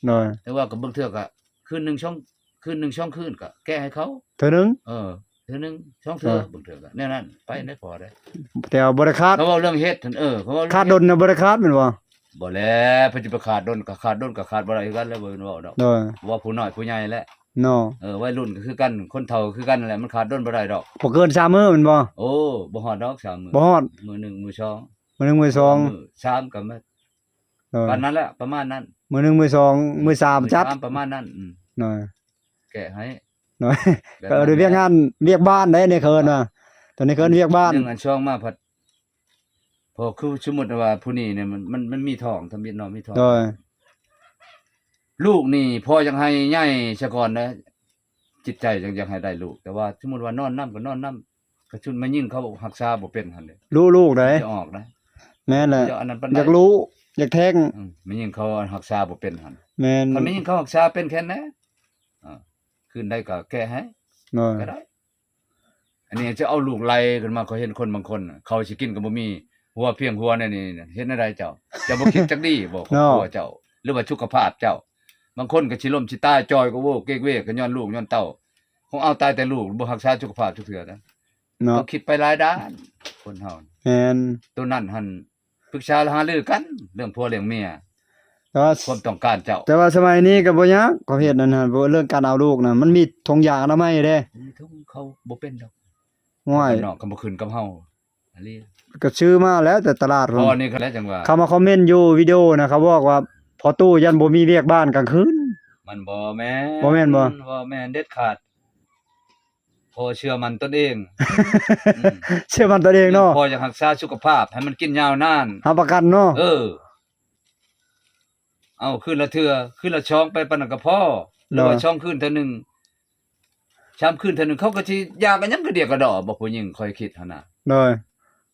ໂດຍ ແຕ່ວ່າກໍບາງເທື່ອກໍຄືນໜຶ່ງສອງ ຄືນໜຶ່ງສອງຄືນກໍແກະໃຫ້ເຂົາເທື່ອໜຶ່ງ ເອີ ເທື່ອໜຶ່ງສອງເທື່ອ ໂດຍ ບາງເທື່ອກໍແນວນັ້ນ ໄປໄດ້ພໍໄດ້ ແຕ່ວ່າບໍ່ໄດ້ຂາດ ເຂົາເວົ້າເລື່ອງເຮັດຫັ້ນ ເອີ ເຂົາເວົ້າເລື່ອງ ຂາດດົນນະບໍ່ໄດ້ຂາດແມ່ນບໍ່? ບໍ່ແລ້ວ ເພິ່ນຊິໄປຂາດດົນກໍຂາດດົນກໍຂາດບໍ່ໄດ້ຄືກັນແລ້ວ ບໍ່ແມ່ນເວົ້າດອກ ໂດຍ ເວົ້າຜູ້ນ້ອຍຜູ້ໃຫຍ່ແຫຼະເນາະ ເອີ ໄວລຸ້ນກໍຄືກັນ ຄົນເຖົ້າກໍຄືກັນນັ້ນແຫຼະ ມັນຂາດດົນບໍ່ໄດ້ດອກ ບໍ່ເກີນສາມມື້ແມ່ນບໍ່? ໂອ້ ບໍ່ຮອດດອກສາມມື້ ບໍ່ຮອດ ມື້ໜຶ່ງມື້ສອງ ມື້ໜຶ່ງມື້ສອງ ມື້ສາມກໍໝົດ ໂດຍ ປານນັ້ນແຫຼະ ປະມານນັ້ນ ມື້ໜຶ່ງມື້ສອງ ມື້ສາມຈັດ ປະມານນັ້ນ ອືມ ໂດຍ ແກະໃຫ້ ໂດຍ ແບບນັ້ນແຫຼະ ກໍເອົາດ້ວຍວຽກງານວຽກບ້ານໄດ໋ ນີ້ເຂົາເອີ້ນວ່າ ໂຕນີ້ເຂົາເອີ້ນວຽກບ້ານ ໜຶ່ງອັນສອງມາພັດ ພໍຄືສົມມຸດວ່າຜູ້ນີ້ນີ້ມັນ ມັນ ມັນມີທ້ອງ ທຳອິດເນາະ ມີທ້ອງ ໂດຍ ລູກນີ້ພໍ່ຢາກໃຫ້ໃຫຍ່ຊະກ່ອນນະ ຈິດໃຈຈັ່ງຢາກໃຫ້ໄດ້ລູກ ແຕ່ວ່າສົມມຸດວ່ານອນນຳກໍນອນນຳ ກະຊຸນແມ່ຍິງເຂົາຮັກສາບໍ່ເປັນຫັ້ນເດ ລູກໆໃດ໋ ຈະອອກນະ ແມ່ນແຫຼະ ເຈົ້າອັນນັ້ນປານໃດ ຢາກລູກ ຢາກແທ້ງ ອືມ ແມ່ຍິງເຂົາຮັກສາບໍ່ເປັນຫັ້ນ ແມ່ນ ຄັນແມ່ຍິງເຂົາຮັກສາເປັນແຄ່ນແຫຼະ ອ່າ ຄືນໃດກໍແກະໃຫ້ ໂດຍ ກໍໄດ້ ອັນນີ້ຈະເອົາລູກໄລ່ຂຶ້ນມາ ຂ້ອຍເຫັນຄົນບາງຄົນ ເຂົ້າຊິກິນກໍບໍ່ມີ ຫົວພຽງຫົວແນວນີ້ ເຮັດແນວໃດເຈົ້າ? ເຈົ້າບໍ່ຄິດຈັກດີບໍ່ ເນາະ ຄອບຄົວເຈົ້າ ຫຼືວ່າສຸຂະພາບເຈົ້າ? ບາງຄົນກໍຊິລົ້ມຊິຕາຍ ຈ່ອຍກໍໂວກເກກເວກ ກໍຍ້ອນລູກຍ້ອນເຕົ້າ ຄົງເອົາຕາຍແຕ່ລູກ ບໍ່ຮັກສາສຸຂະພາບຈັກເທື່ອນະ ເນາະ ຕ້ອງຄິດໄປຫຼາຍດ້ານ ຄົນເຮົາ ແມ່ນ ໂຕນັ້ນຫັ້ນ ປຶກສາຫາລືກັນເລື່ອງຜົວເລື່ອງເມຍ ແຕ່ວ່າ ຄວາມຕ້ອງການເຈົ້າ ແຕ່ວ່າສະໄໝນີ້ກໍບໍ່ຍາກ ປະເພດນັ້ນນະ ເລື່ອງການເອົາລູກນະ ມັນມີຖົງຢາງອະນາໄມເດ້ ມີຖົງເຂົາບໍ່ເປັນດອກ ໂອ້ຍ ບ້ານນອກກໍບໍ່ຂຶ້ນກັບເຮົາ ອັນນີ້ ກໍຊື້ມາແລ້ວແຕ່ຕະຫຼາດພຸ້ນ ພໍນີ້ກໍແລ້ວຈັ່ງວ່າ ເຂົາມາຄອມເມັນຢູ່ວິດີໂອນະ ເຂົາບອກວ່າ ພໍ່ຕູ້ຢ້ານບໍ່ມີວຽກບ້ານກາງຄືນ ມັນບໍ່ແມ່ນ ບໍ່ແມ່ນບໍ່? ບໍ່ແມ່ນເດັດຂາດ ພໍເຊື່ອໝັ້ນຕົນເອງ ອືມ ເຊື່ອໝັ້ນຕົນເອງເນາະ ພໍຢາກຮັກສາສຸຂະພາບໃຫ້ມັນກິນຍາວນານ ຮັບປະກັນເນາະ ເອີ ເອົາຄືນລະເທື່ອ ຄືນລະສອງໄປປານນັ້ນກໍພໍ ຫຼືວ່າ ໂດຍ ສອງຄືນເທື່ອໜຶ່ງ ສາມຄືນເທື່ອໜຶ່ງ ເຂົາກໍຊິຢາກກັນຫຍັງກະດຽກກະດໍ້ ບໍ່ ຜູ້ຍິງຂ້ອຍຄິດຫັ້ນນະ ໂດຍ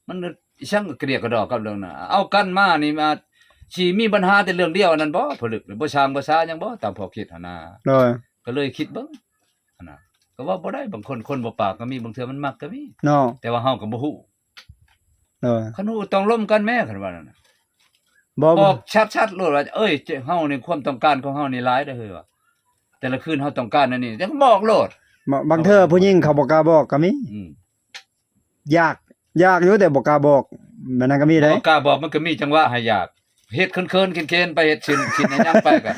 ມັນອີ່ຫຍັງກະດຽກກະດໍ້ກັບເລື່ອງນັ້ນ ເອົາກັນມານີ້ມາ ຊິມີບັນຫາແຕ່ເລື່ອງດຽວອັນນັ້ນບໍ່ ຜະລຶກ ບໍ່ສ້າງບໍ່ສາຫຍັງບໍ່ ຕາມພໍ່ຄິດຫັ້ນນະ ໂດຍ ກໍເລີຍຄິດເບິ່ງ ຫັ້ນນະ ກໍເວົ້າບໍ່ໄດ້ ບາງຄົນຄົນບໍ່ປາກກໍມີ ບາງເທື່ອມັນມັກກໍມີເນາະ ແຕ່ວ່າເຮົາກໍບໍ່ຮູ້ ເອີ ຄັນຮູ້ຕ້ອງລົມກັນແມ້ ຄັນວ່ານັ້ນນະ ບໍ່ ບອກຊັດໆໂລດວ່າ ເອີຍ ເຮົານີ້ຄວາມຕ້ອງການຂອງເຮົານີ້ຫຼາຍເດີເຮີຍວ່າ ແຕ່ລະຄືນເຮົາຕ້ອງການອັນນີ້ ຈັ່ງບອກໂລດ ບາງເທື່ອຜູ້ຍິງເຂົາບໍ່ກ້າບອກກໍມີ ອືມ ຢາກ ຢາກຢູ່ແຕ່ບໍ່ກ້າບອກ ແບບນັ້ນກໍມີເດ້ ບໍ່ກ້າບອກ ມັນກໍມີຈັງຫວະໃຫ້ຢາກ ເຮັດເຂີນໆເຄັນໆໄປ ເຮັດສິນ ສິນຫຍັງໄປກໍ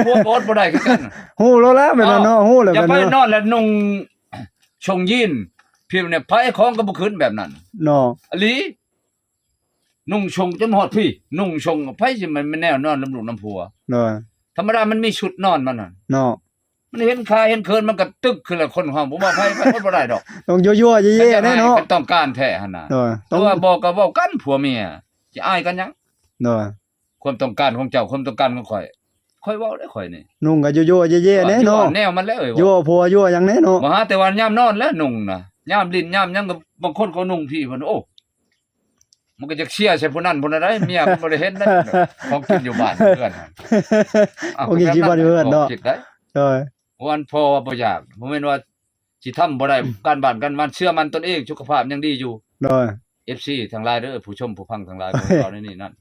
ຜົວກໍອົດບໍ່ໄດ້ຄືກັນ ຮູ້ໂລດແລ້ວແບບນັ້ນເນາະ ຮູ້ແລ້ວ ຢ່າໄປນອນແລ້ວນຸ່ງຊົງຢີນ ພິມນີ້ ໃຜຂອງກໍບໍ່ຂຶ້ນແບບນັ້ນເນາະ ອີ່ຫຼີ ນຸ່ງຊົງຈົນຮອດພີ້ ນຸ່ງຊົງ ໃຜຊິແມ່ນແນວນອນນຳລູກນຳຜົວ ໂດຍ ທຳມະດາມັນມີຊຸດນອນມັນຫັ້ນເນາະ ມັນເຫັນຂາເຫັນເຂີນ ມັນກະຕຶກຂຶ້ນແລ້ວ ຄົນເຮົາບໍ່ວ່າໃຜ ໃຜອດບໍ່ໄດ້ດອກ ຕ້ອງຍົວໆເຢໆແດ່ເນາະ ຄັນຕ້ອງການແທ້ຫັ້ນນະ ໂດຍ ແຕ່ວ່າບໍ່ກໍເວົ້າກັນຜົວເມຍ ຊິອາຍກັນຫຍັງ ໂດຍ ຄວາມຕ້ອງການຂອງເຈົ້າ ຄວາມຕ້ອງການຂອງຂ້ອຍ ຂ້ອຍເວົ້າເດ້ ຂ້ອຍນີ້ ນຸ່ງກໍຍົວໆເຢໆແດ່ເນາະ ແນວມັນແຫຼະເອີຍ ຍົວຜົວຍົວຫຍັງແດ່ເນາະ ບໍ່ຫາແຕ່ວ່າຍາມນອນແຫຼະນຸ່ງນະ ຍາມຫຼິ້ນຍາມຫຍັງກໍ ບາງຄົນກໍນຸ່ງພີ້ເພິ່ນ ໂອ້ ມັນກໍຢາກເຊຍໃສ່ຜູ້ນັ້ນຜູ້ນັ້ນໄດ໋ ເມຍມັນບໍ່ໄດ້ເຫັນໄດ໋ ຂອງກິນຢູ່ບ້ານເຮືອນຫັ້ນ ຂອງກິນຢູ່ບ້ານຢູ່ເຮືອນເນາະ ຄິດໄດ້ ໂດຍ ວ່າອັນພໍ່ວ່າບໍ່ຢາກ ບໍ່ແມ່ນວ່າຊິທຳບໍ່ໄດ້ ການບ້ານການວານ ເຊື່ອໝັ້ນຕົນເອງ ສຸຂະພາບຍັງດີຢູ່ ໂດຍ ເອັຟຊີທັງຫຼາຍເດີ ຜູ້ຊົມຜູ້ຟັງທັງຫຼາຍ ເວົ້າໃນນີ້ນັ້ນ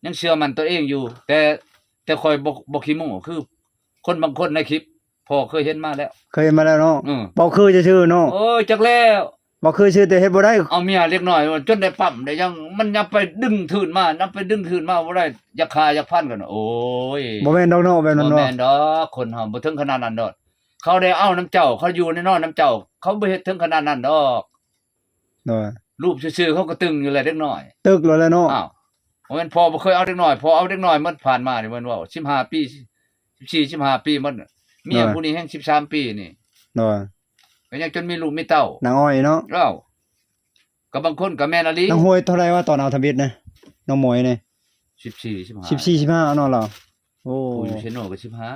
ຍັງເຊື່ອໝັ້ນຕົນເອງຢູ່ ແຕ່ ແຕ່ຂ້ອຍບໍ່ ບໍ່ຂີ້ໂມ້ ຄືຄົນບາງຄົນໃນຄລິບ ພໍ່ເຄີຍເຫັນມາແລ້ວ ເຄີຍເຫັນມາແລ້ວເນາະ ອືມ ເວົ້າຄືຊື່ໆເນາະ ໂອ້ຍ ຈັກແລ້ວ ເວົ້າຄືຊື່ແຕ່ເຮັດບໍ່ໄດ້ ເອົາເມຍເລັກນ້ອຍຈົນໄດ້ປ້ຳໄດ້ຫຍັງ ມັນຍັງໄປດຶງຄືນມາ ຍັງໄປດຶງຄືນມາບໍ່ໄດ້ ຢາກຂ້າຢາກຟັນກັນ ໂອ້ຍ ບໍ່ແມ່ນດອກເນາະ ແບບນັ້ນເນາະ ບໍ່ແມ່ນດອກ ຄົນເຮົາບໍ່ເຖິງຂະໜາດນັ້ນດອກ ເຂົາໄດ້ເອົານຳເຈົ້າ ເຂົາຢູ່ແນ່ນອນນຳເຈົ້າ ເຂົາບໍ່ເຮັດເຖິງຂະໜາດນັ້ນດອກ ໂດຍ ຮູບຊື່ໆ ເຂົາກໍຕຶງຢູ່ແຫຼະເດັກນ້ອຍ ຕຶກແລ້ວແຫຼະເນາະ ອ້າວ ບໍ່ແມ່ນພໍ່ບໍ່ເຄີຍເອົາເດັກນ້ອຍ ພໍ່ເອົາເດັກນ້ອຍໝົດ ຜ່ານມານີ້ແມ່ນເວົ້າ ສິບຫ້າປີ ສິ ສີ່ສິບຫ້າປີໝົດ. ເມຍຜູ້ນີ້ແຮ່ງສິບສາມປີນີ້. ໂດຍ. ກໍຍັງຈົນມີລູກມີເຕົ້າ. ນາງອ້ອຍເນາະ. ເອົ້າ ກໍບາງຄົນກໍແມ່ນອີ່ຫຼີ. ນາງຮວຍເທົ່າໃດວະ ຕອນເອົາທຳອິດນະ ນ້ອງໝອຍນີ້? ສິບສີ່ ສິບຫ້າ ສິບສີ່ ສິບຫ້າເນາະລາວ. ໂອ້ ຜູ້ຢູ່ເຊໂນກໍສິບຫ້າ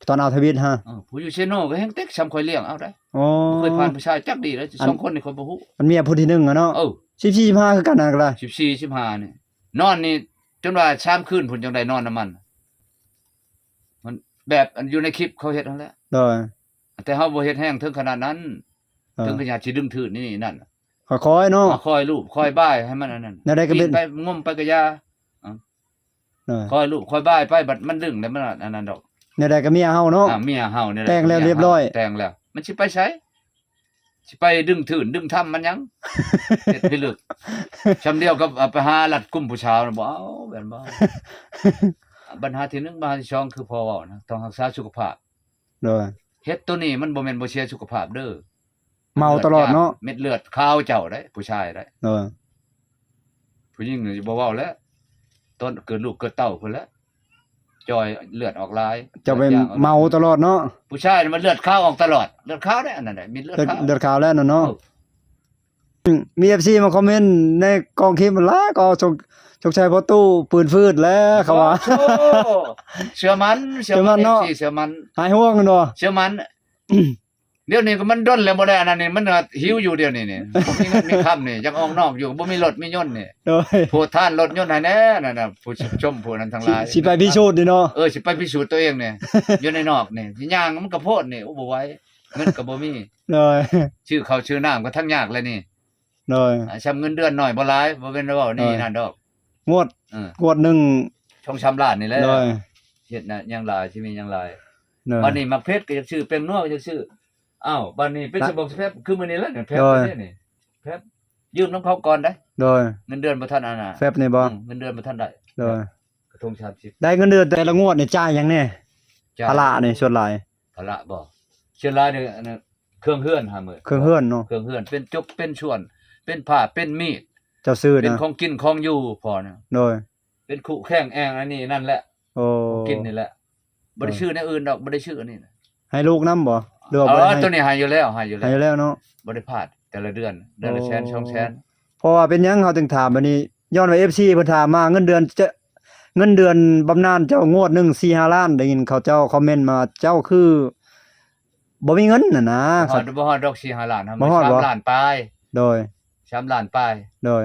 ຕອນເອົາທຳອິດຮະ. ເອີ ຜູ້ຢູ່ເຊໂນກໍແຮ່ງເຕັກສ່ຳຂ້ອຍລ້ຽງເອົາໄດ໋. ໂອ້ ບໍ່ເຄີຍຜ່ານຜູ້ຊາຍຈັກດີເລີຍ. ອັນ ສອງຄົນນີ້ຂ້ອຍບໍ່ຮູ້. ອັນເມຍຜູ້ທີໜຶ່ງອະເນາະ. ເອີ ສິບສີ່ ສິບຫ້າຄືກັນຫັ້ນກໍໄດ້. ສິບສີ່ ສິບຫ້ານີ້ ນອນນີ້ຈົນວ່າສາມຄືນພຸ້ນຈັ່ງໄດ້ນອນນຳມັນ. ມັນແບບອັນຢູ່ໃນຄລິບເຂົາເຮັດຫັ້ນແຫຼະ. ໂດຍ. ແຕ່ເຮົາບໍ່ເຮັດແຮງເຖິງຂະໜາດນັ້ນ. ເອີ ເຖິງຂະໜາດຊິດຶງຖືນນີ້ນັ້ນ. ຄ່ອຍໆເນາະ. ຄ່ອຍລູບຄ່ອຍບາຍໃຫ້ມັນອັນນັ້ນ. ແນວໃດກໍເປັນ ໄປງົມໄປກະຢ່າ. ເອີ ຄ່ອຍລູບຄ່ອຍບາຍໄປ ບັດມັນດຶງແລ້ວມັນອັນນັ້ນດອກ. ແນວໃດກໍເມຍເຮົາເນາະ. ອ່າ ເມຍເຮົານີ້ແຫຼະ. ແຕ່ງແລ້ວຮຽບຮ້ອຍ. ແຕ່ງແລ້ວ ມັນຊິໄປໃສ? ຊິໄປດຶງຖືນດຶງທຳມັນຫຍັງ? ເຮັດພິລຶກ. ຊ່ຳດຽວກັບ ອາ ໄປຫາລັດກຸມຜູ້ສາວນະ ບໍ່ເອົາແມ່ນບໍ່? ບັນຫາທີໜຶ່ງ ບັນຫາທີສອງ ຄືພໍ່ເວົ້ານະ ຕ້ອງຮັກສາສຸຂະພາບ. ໂດຍ. ເຮັດໂຕນີ້ມັນບໍ່ແມ່ນບໍ່ເສຍສຸຂະພາບເດີ. ເມົາຕະຫຼອດເນາະ. ເມັດເລືອດຂາວເຈົ້າໄດ໋ ຜູ້ຊາຍໄດ໋. ໂດຍ. ຜູ້ຍິງນີ້ບໍ່ເວົ້າແລ້ວ ຕອນເກີດລູກເກີດເຕົ້າພຸ້ນແຫຼະ ຈ່ອຍເລືອດອອກຫຼາຍ. ເຈົ້າໄປເມົາຕະຫຼອດເນາະ. ຜູ້ຊາຍນີ້ມັນເລືອດຂາວອອກຕະຫຼອດ. ເລືອດຂາວໄດ໋ ອັນນັ້ນໄດ໋ ມີເລືອດຂາວ. ເລືອດຂາວແລ້ວເນາະ. ເອີ ອືມ ມີເອັຟຊີມາຄອມເມັນໃນກອງຄລິບຫຼາຍ ກໍສົງ ສົງໄສພໍ່ຕູ້ປືນຟືດແລ້ວເຂົາວ່າ. ໂອ້ ເຊື່ອໝັ້ນ ເຊື່ອໝັ້ນເນາະ. ເຊື່ອໝັ້ນ ຫາຍຫ່ວງເນາະ. ເຊື່ອໝັ້ນ. ດຽວນີ້ກໍມັນດົນແລ້ວບໍ່ໄດ້ອັນນັ້ນນີ້ ມັນກໍຫິວຢູ່ດຽວນີ້ນີ້ ບໍ່ມີເງິນມີຄຳນີ້ ຢາກອອກນອກຢູ່ ບໍ່ມີລົດມີຍົນນີ້. ໂດຍ. ໂພດທ່ານລົດຍົນໃຫ້ແດ່ນັ້ນນະ ຜູ້ຊົມຜູ້ນັ້ນທັງຫຼາຍ. ຊິ ຊິໄປພິສູດນີ້ເນາະ. ເອີ ຊິໄປພິສູດຕົວເອງນີ້ ຢູ່ໃນນອກນີ້ ຊິຍ່າງມັນກໍໂພດນີ້ ໂອ້ ບໍ່ໄຫວ ເງິນກໍບໍ່ມີ. ໂດຍ. ຊື້ເຂົ້າຊື້ນ້ຳກໍທັງຍາກແລ້ວນີ້. ໂດຍ. ອ່າ ຊ່ຳເງິນເດືອນໜ້ອຍບໍ່ຫຼາຍ ບໍ່ແມ່ນວ່ານີ້ ໂດຍ ນັ້ນດອກ. ງວດ ເອີ ງວດໜຶ່ງ ສອງສາມລ້ານນີ້ແຫຼະ. ໂດຍ. ເຮັດນະ ຫຍັງຫຼາຍ ຊິມີຫຍັງຫຼາຍ. ໂດຍ. ບັດນີ້ໝາກເຜັດກໍຢາກຊື້ ແປ້ງນົວກໍຢາກຊື້. ອ້າວ ບັດນີ້ເປັນ ນະ ສະບອງສະແຟັບ ຄືມື້ນີ້ແຫຼະນີ້ ແຟັບ ໂດຍ ນີ້ ແຟັບ ຢືມນຳເຂົາກ່ອນໄດ໋. ໂດຍ. ເງິນເດືອນບໍ່ທັນອັນນ່ະ ແຟັບນີ້ບໍ່? ອືມ ເງິນເດືອນບໍ່ທັນໄດ້. ໂດຍ. ກະທົງສາມສິບ ໄດ້ເງິນເດືອນແຕ່ລະງວດນີ້ຈ່າຍຫຍັງແດ່? ຈ່າຍ ພາລະນີ້ສ່ວນຫຼາຍ. ພາລະບໍ່? ສ່ວນຫຼາຍນີ້ ອັນນັ້ນ ເຄື່ອງເຮືອນຫັ້ນເບີດ ເຄື່ອງເຮືອນເນາະ. ເຄື່ອງເຮືອນ ເປັນຈົກ ເປັນສ່ວນ ເປັນຜ້າ ເປັນມີດ ເຈົ້າຊື້ນະ ເປັນຂອງກິນຂອງຢູ່ພໍ່ນະ. ໂດຍ. ເປັນຄຸແຂ້ງແອ່ງອັນນີ້ນັ້ນແຫຼະ. ໂອ້ ຂອງກິນນີ້ແຫຼະ. ບໍ່ໄດ້ ໂດຍ ຊື້ແນວອື່ນດອກ ບໍ່ໄດ້ຊື້ອັນນີ້ນະ. ໃຫ້ລູກນຳບໍ່ ຫຼືວ່າບໍ່ໄດ້ໃຫ້? ໂຕນີ້ໃຫ້ຢູ່ແລ້ວ ໃຫ້ຢູ່ແລ້ວ ໃຫ້ຢູ່ແລ້ວເນາະ. ບໍ່ໄດ້ພາດ ແຕ່ລະເດືອນ ເດືອນລະແສນ ໂອ້ ສອງແສນ. ເພາະວ່າເປັນຫຍັງເຮົາຈຶ່ງຖາມບາດນີ້ ຍ້ອນວ່າເອັຟຊີເພິ່ນຖາມມາ ເງິນເດືອນຈະ ເງິນເດືອນບຳນານເຈົ້າງວດໜຶ່ງສີ່ຫ້າລ້ານ ໄດ້ຍິນເຂົາເຈົ້າຄອມເມັນມາ ເຈົ້າຄືບໍ່ມີເງິນຫັ້ນນະ. ບໍ່ຮອດ ບໍ່ຮອດດອກສີ່ຫ້າລ້ານ ບໍ່ຮອດບໍ່? ສາມລ້ານປາຍ. ໂດຍ. ສາມລ້ານປາຍ. ໂດຍ.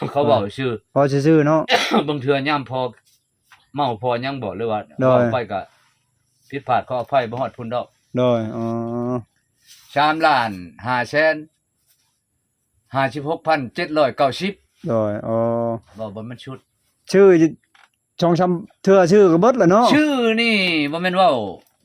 ອໍ ເຂົາເວົ້າຊື່ ເວົ້າຊື່ໆເນາະ. ບາງເທື່ອຍາມພໍເມົາພໍຫຍັງບໍ ຫຼືວ່າ ໂດຍ ເວົ້າໄປກະຜິດພາດຂໍອະໄພ ບໍ່ຮອດພຸ້ນດອກ. ໂດຍ. ອໍ ສາມລ້ານຫ້າແສນ ຫ້າສິບຫົກພັນເຈັດຮ້ອຍເກົ້າສິບ. ໂດຍ. ອໍ ເວົ້າບໍ່ແມ່ນຊຸດ ຊື່ສອງສາມເທື່ອ ຊື່ກໍເບິດແລ້ວເນາະ. ຊື່ນີ້ບໍ່ແມ່ນເວົ້າ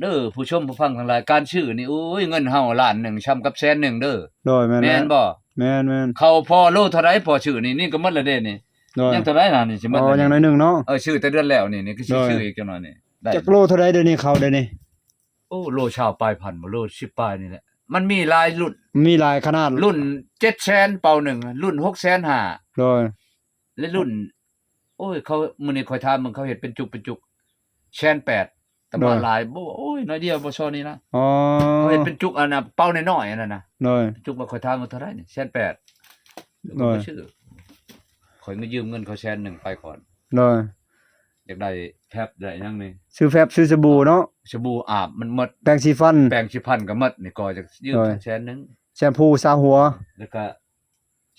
ເດີ ຜູ້ຊົມຜູ້ຟັງທັງຫຼາຍ ການຊື່ນີ້ ໂອ້ຍ ເງິນເຮົາລ້ານໜຶ່ງຊ່ຳກັບແສນໜຶ່ງເດີ. ໂດຍ. ແມ່ນ ແມ່ນບໍ່? ແມ່ນໆ. ເຂົ້າພໍໂລເທົ່າໃດ ພໍຊື້ນີ້ ນີ້ກໍໝົດແລ້ວເດ້ນີ້. ໂດຍ. ຍັງເທົ່າໃດນະນີ້ ຊິໝົດ ອໍ ແລ້ວ ຍັງໜ້ອຍໜຶ່ງເນາະ. ເອີ ຊື້ແຕ່ເດືອນແລ້ວນີ້ ນີ້ຄືຊິ ໂດຍ ຊື້ອີກຈັກໜ້ອຍນີ້ ໄດ້ ຈັກໂລເທົ່າໃດດຽວນີ້ ເຂົ້າດຽວນີ້? ໂອ້ ໂລຊາວປາຍພັນບໍ່ ໂລສິບປາຍນີ້ແຫຼະ. ມັນມີຫຼາຍລຸ້ນ ມີຫຼາຍຂະໜາດ ລຸ້ນເຈັດແສນເປົາໜຶ່ງ ລຸ້ນຫົກແສນຫ້າ. ໂດຍ. ແລະລຸ້ນ ໂອ້ຍ ເຂົາ ມື້ນີ້ຂ້ອຍຖາມເບິ່ງ ເຂົາເຮັດເປັນຈຸກ ເປັນຈຸກ ແສນແປດ ຕະມານ ໂດຍ ຫຼາຍບໍ່? ໂອ້ຍ ໜ້ອຍດຽວບໍ່ຊໍນີ້ນະ. ອໍ ເຂົາເຮັດເປັນຈຸກ ອັນນ່າ ເປົານ້ອຍໆ ອັນນັ້ນນະ. ໂດຍ. ຈຸກວ່າຂ້ອຍຖາມວ່າເທົ່າໃດນີ້ ແສນແປດ ໂດຍ ຂ້ອຍຊື້ ຂ້ອຍມາຢືມເງິນເຂົາແສນໜຶ່ງໄປກ່ອນ. ໂດຍ. ຢາກໄດ້ແຟບໄດ້ຫຍັງນີ້ ຊື້ແຟບ ຊື້ສະບູເນາະ ສະບູອາບມັນໝົດ ແປງສີຟັນ ແປງສີຟັນກໍໝົດ ນີ້ກໍຢາກຢືມ ໂດຍ ແສນໜຶ່ງ ແຊມພູສາຫົວ ແລ້ວກໍ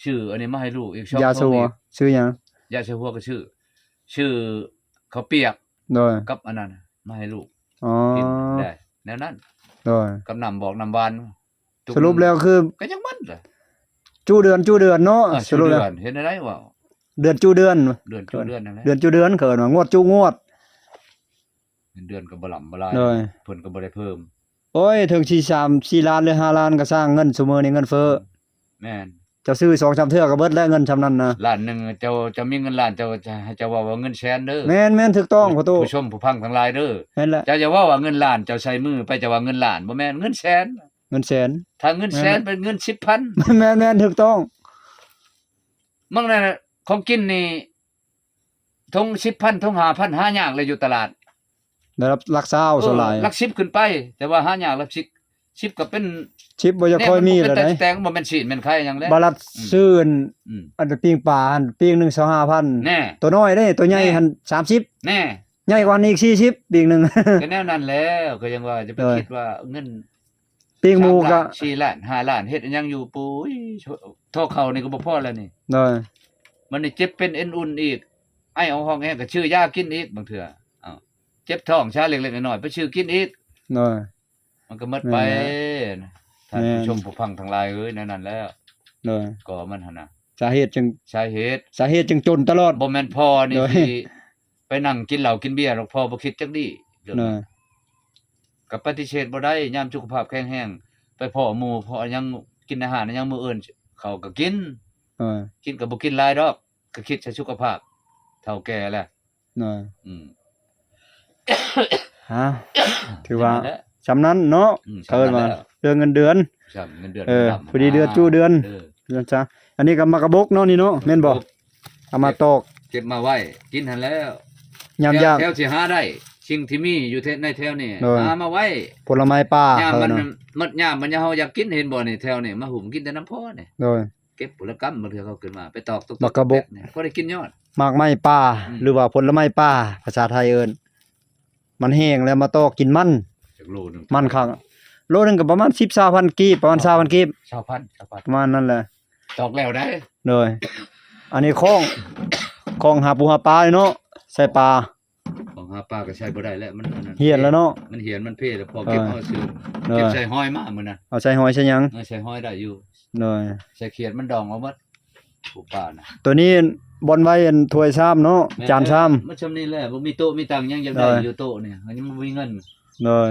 ຊື້ອັນນີ້ມາໃຫ້ລູກອີກສອງ ຢາສະຫົວ ຊື້ຫຍັງ? ຢາສະຫົວກໍຊື້ ຊື້ເຂົ້າປຽກ ໂດຍ ກັບອັນນັ້ນມາໃຫ້ລູກ ອໍ ກິນໄດ້ແນວນັ້ນ. ໂດຍ. ກັບນ້ຳບອກນ້ຳຫວານ ສະຫຼຸບແລ້ວຄື ກໍຍັງໝົດລະ ຈຸເດືອນ ຈຸເດືອນເນາະ. ອ່າ ສະຫຼຸບແລ້ວ ຈຸເດືອນ ເຮັດແນວໃດເວົ້າ ເດືອນຈຸເດືອນ ເດືອນຈຸເດືອນນັ້ນແຫຼະ ເດືອນຈຸເດືອນ ເຂົາເອີ້ນວ່າງວດຈຸງວດ. ເງິນເດືອນກໍບໍ່ຫຼໍ່າບໍ່ຫຼາຍ ໂດຍ ເພິ່ນກໍບໍ່ໄດ້ເພີ່ມ. ໂອ້ຍ ເຖິງສີ່ ສາມ ສີ່ລ້ານ ຫຼື ຫ້າລ້ານ ກໍຊ່າງ ເງິນຊຸມື້ນີ້ເງິນເຟີ້. ແມ່ນ. ເຈົ້າຊື້ສອງສາມເທື່ອກໍເບິດແລ້ວ ເງິນຊ່ຳນັ້ນນະ. ລ້ານໜຶ່ງ ເຈົ້າ ເຈົ້າມີເງິນລ້ານ ເຈົ້າ ຈະໃຫ້ເຈົ້າເວົ້າວ່າເງິນແສນເດີ. ແມ່ນໆ ຖືກຕ້ອງ ພໍ່ຕູ້ ຜູ້ຊົມຜູ້ຟັງທັງຫຼາຍເດີ. ແມ່ນແຫຼະ. ເຈົ້າຢ່າເວົ້າວ່າເງິນລ້ານ ເຈົ້າໃສ່ມືໄປ ເຈົ້າວ່າເງິນລ້ານ ບໍ່ແມ່ນ ເງິນແສນ. ເງິນແສນ. ຖ້າເງິນແສນ ແມ່ນແຫຼະ ເປັນເງິນສິບພັນ. ແມ່ນໆ ຖືກຕ້ອງ. ມັນນະ ຂອງກິນນີ້ ຖົງສິບພັນ ຖົງຫ້າພັນ ຫາຍາກເລີຍຢູ່ຕະຫຼາດ. ໄດ້ຮັບຫຼັກຊາວສ່ວນຫຼາຍ ເອີ ຫຼັກສິບຂຶ້ນໄປ ແຕ່ວ່າຫາຍາກ ຫຼັກສິບ ສິບກໍເປັນ ສິບບໍ່ຢາກຄ່ອຍມີແລ້ວໃດ໋ ແຕ່ງບໍ່ແມ່ນຊີ້ນແມ່ນໄຂ່ຫຍັງແລ້ວ ບາດລັດ ອືມ ຊື້ອັນ ອືມ ອັນປີ້ງປາຫັ້ນ ປີ້ງໜຶ່ງຊາວຫ້າພັນ ແນ່ ໂຕນ້ອຍເດ້ ໂຕໃຫຍ່ຫັ້ນສາມສິບ ແນ່ ໃຫຍ່ກວ່ານີ້ອີກສີ່ສິບ ປີ້ງໜຶ່ງ ກໍແນວນັ້ນແຫຼະ ກໍຍັງວ່າຈະໄປ ໂດຍ ຄິດວ່າເງິນ ປີ້ງໝູກໍ ສາມລ້ານ ສີ່ລ້ານ ຫ້າລ້ານ ເຮັດອີ່ຫຍັງຢູ່ ປຸ້ຍ ທໍ່ເຂົ້ານີ້ກໍບໍ່ພໍແລ້ວນີ້ ໂດຍ ມັນນີ້ເຈັບເປັນເອັນອຸ່ນອີກ ໄອອອກຮອກແຮງກໍຊື້ຢາກິນອີກ ບາງເທື່ອ ເອົ້າ ເຈັບທ້ອງຊາເລັກໆນ້ອຍໆ ໄປຊື້ກິນອີກ ໂດຍ ມັນກໍໝົດໄປ ແມ່ນແຫຼະ ທ່ານຜູ້ຊົມ ແມ່ນ ຜູ້ຟັງທັງຫຼາຍເອີຍ ແນວນັ້ນແຫຼະ ໂດຍ ກໍມັນຫັ້ນນະ ສາເຫດຈຶ່ງ ສາເຫດ ສາເຫດຈຶ່ງຈົນຕະຫຼອດ ບໍ່ແມ່ນພໍ່ນີ້ ໂດຍ ຊິໄປນັ່ງກິນເຫຼົ້າກິນເບຍດອກ ພໍ່ບໍ່ຄິດຈັກດີ້ ໂດຍ ກໍປະຕິເສດບໍ່ໄດ້ ຍາມສຸຂະພາບແຂງແຮງ ໄປພໍ້ໝູ່ ພໍ້ຫຍັງ ກິນອາຫານຫຍັງ ມື້ອື່ນເຂົາກໍກິນ ໂດຍ ກິນກໍບໍ່ກິນຫຼາຍດອກ ກໍຄິດໃສ່ສຸຂະພາບ ເຖົ້າແກ່ແລ້ວ ໂດຍ ອືມ ຮະ ຖືວ່າ ນັ້ນແຫຼະ ສ່ຳນັ້ນເນາະ ອືມ ເອີ້ນວ່າ ສ່ຳນັ້ນແຫຼະ ເລື່ອງເງິນເດືອນ ສ່ຳເງິນເດືອນ ເອີ ເງິນດຳ ພໍດີເດືອນຈຸເດືອນ ເອີ ເດືອນຊະ ອັນນີ້ກໍໝາກກະບົກເນາະ ນີ້ເນາະ ແມ່ນບໍ່? ໝາກກະບົກ ເອົາມາຕອກ ເກັບມາໄວ້ກິນຫັ້ນແຫຼະ ຍາມຢາກ ແຖວ ແຖວຊິຫາໄດ້ ສິ່ງທີ່ມີຢູ່ໃນແຖວນີ້ ໂດຍ ຫາມາໄວ້ ຜົນລະໄມ້ປ່າ ຍາມມັນ ເຂົາເອີ້ນເນາະ ໝົດຍາມ ມັນເຮົາຢາກກິນ ເຫັນບໍ່ນີ້ ແຖວນີ້ ມາຫຸ້ມກິນແຕ່ນຳພໍ່ນີ້ ໂດຍ ເກັບພຸ້ນລະກຳ ບາງເທື່ອເຂົາຂຶ້ນມາ ໄປຕອກຕຸກໆ ໝາກກະບົກ ແປກໆນີ້ ພໍໄດ້ກິນຍອດ ໝາກໄມ້ປ່າ ອືມ ຫຼືວ່າຜົນລະໄມ້ປ່າ ພາສາໄທເອີ້ນ ມັນແຫ້ງແລ້ວມາຕອກກິນມັນ ຈັກໂລໜຶ່ງ ມັນຄັກ ໂລໜຶ່ງກໍປະມານສິບ ຊາວພັນກີບ ປະມານຊາວພັນກີບ ຊາວພັນ ຊາວພັນ ປະມານນັ້ນແຫຼະ ຕອກແລ້ວໄດ໋ ໂດຍ ອັນນີ້ຂອງ ຂອງຫາປູຫາປາເນາະ ໃສ່ປາ ຂອງຫາປາກໍໃຊ້ບໍ່ໄດ້ແລ້ວ ມັນອັນນັ້ນ ເຫ່ຽນແລ້ວເນາະ ມັນເຫ່ຽນ ມັນເພແລ້ວ ພໍເກັບ ເອີ ເອົາຊື່ ໂດຍ ເກັບໃສ່ຫອຍມາມື້ນັ້ນ ເອົາໃສ່ຫອຍໃສ່ຫຍັງ? ເອີ ໃສ່ຫອຍໄດ້ຢູ່ ໂດຍ ໃສ່ຂຽດມັນດອງເອົາໝົດ ປູປານະ ໂຕນີ້ບ່ອນໄວ້ອັນຖ້ວຍຊາມເນາະ ແມ່ນ ຈານຊາມ ມັນຊ່ຳນີ້ແຫຼະ ບໍ່ມີໂຕະມີຕັ່ງຫຍັງ ຢາກໄດ້ ໂດຍ ຢູ່ໂຕະນີ້ ຍັງບໍ່ມີເງິນ ໂດຍ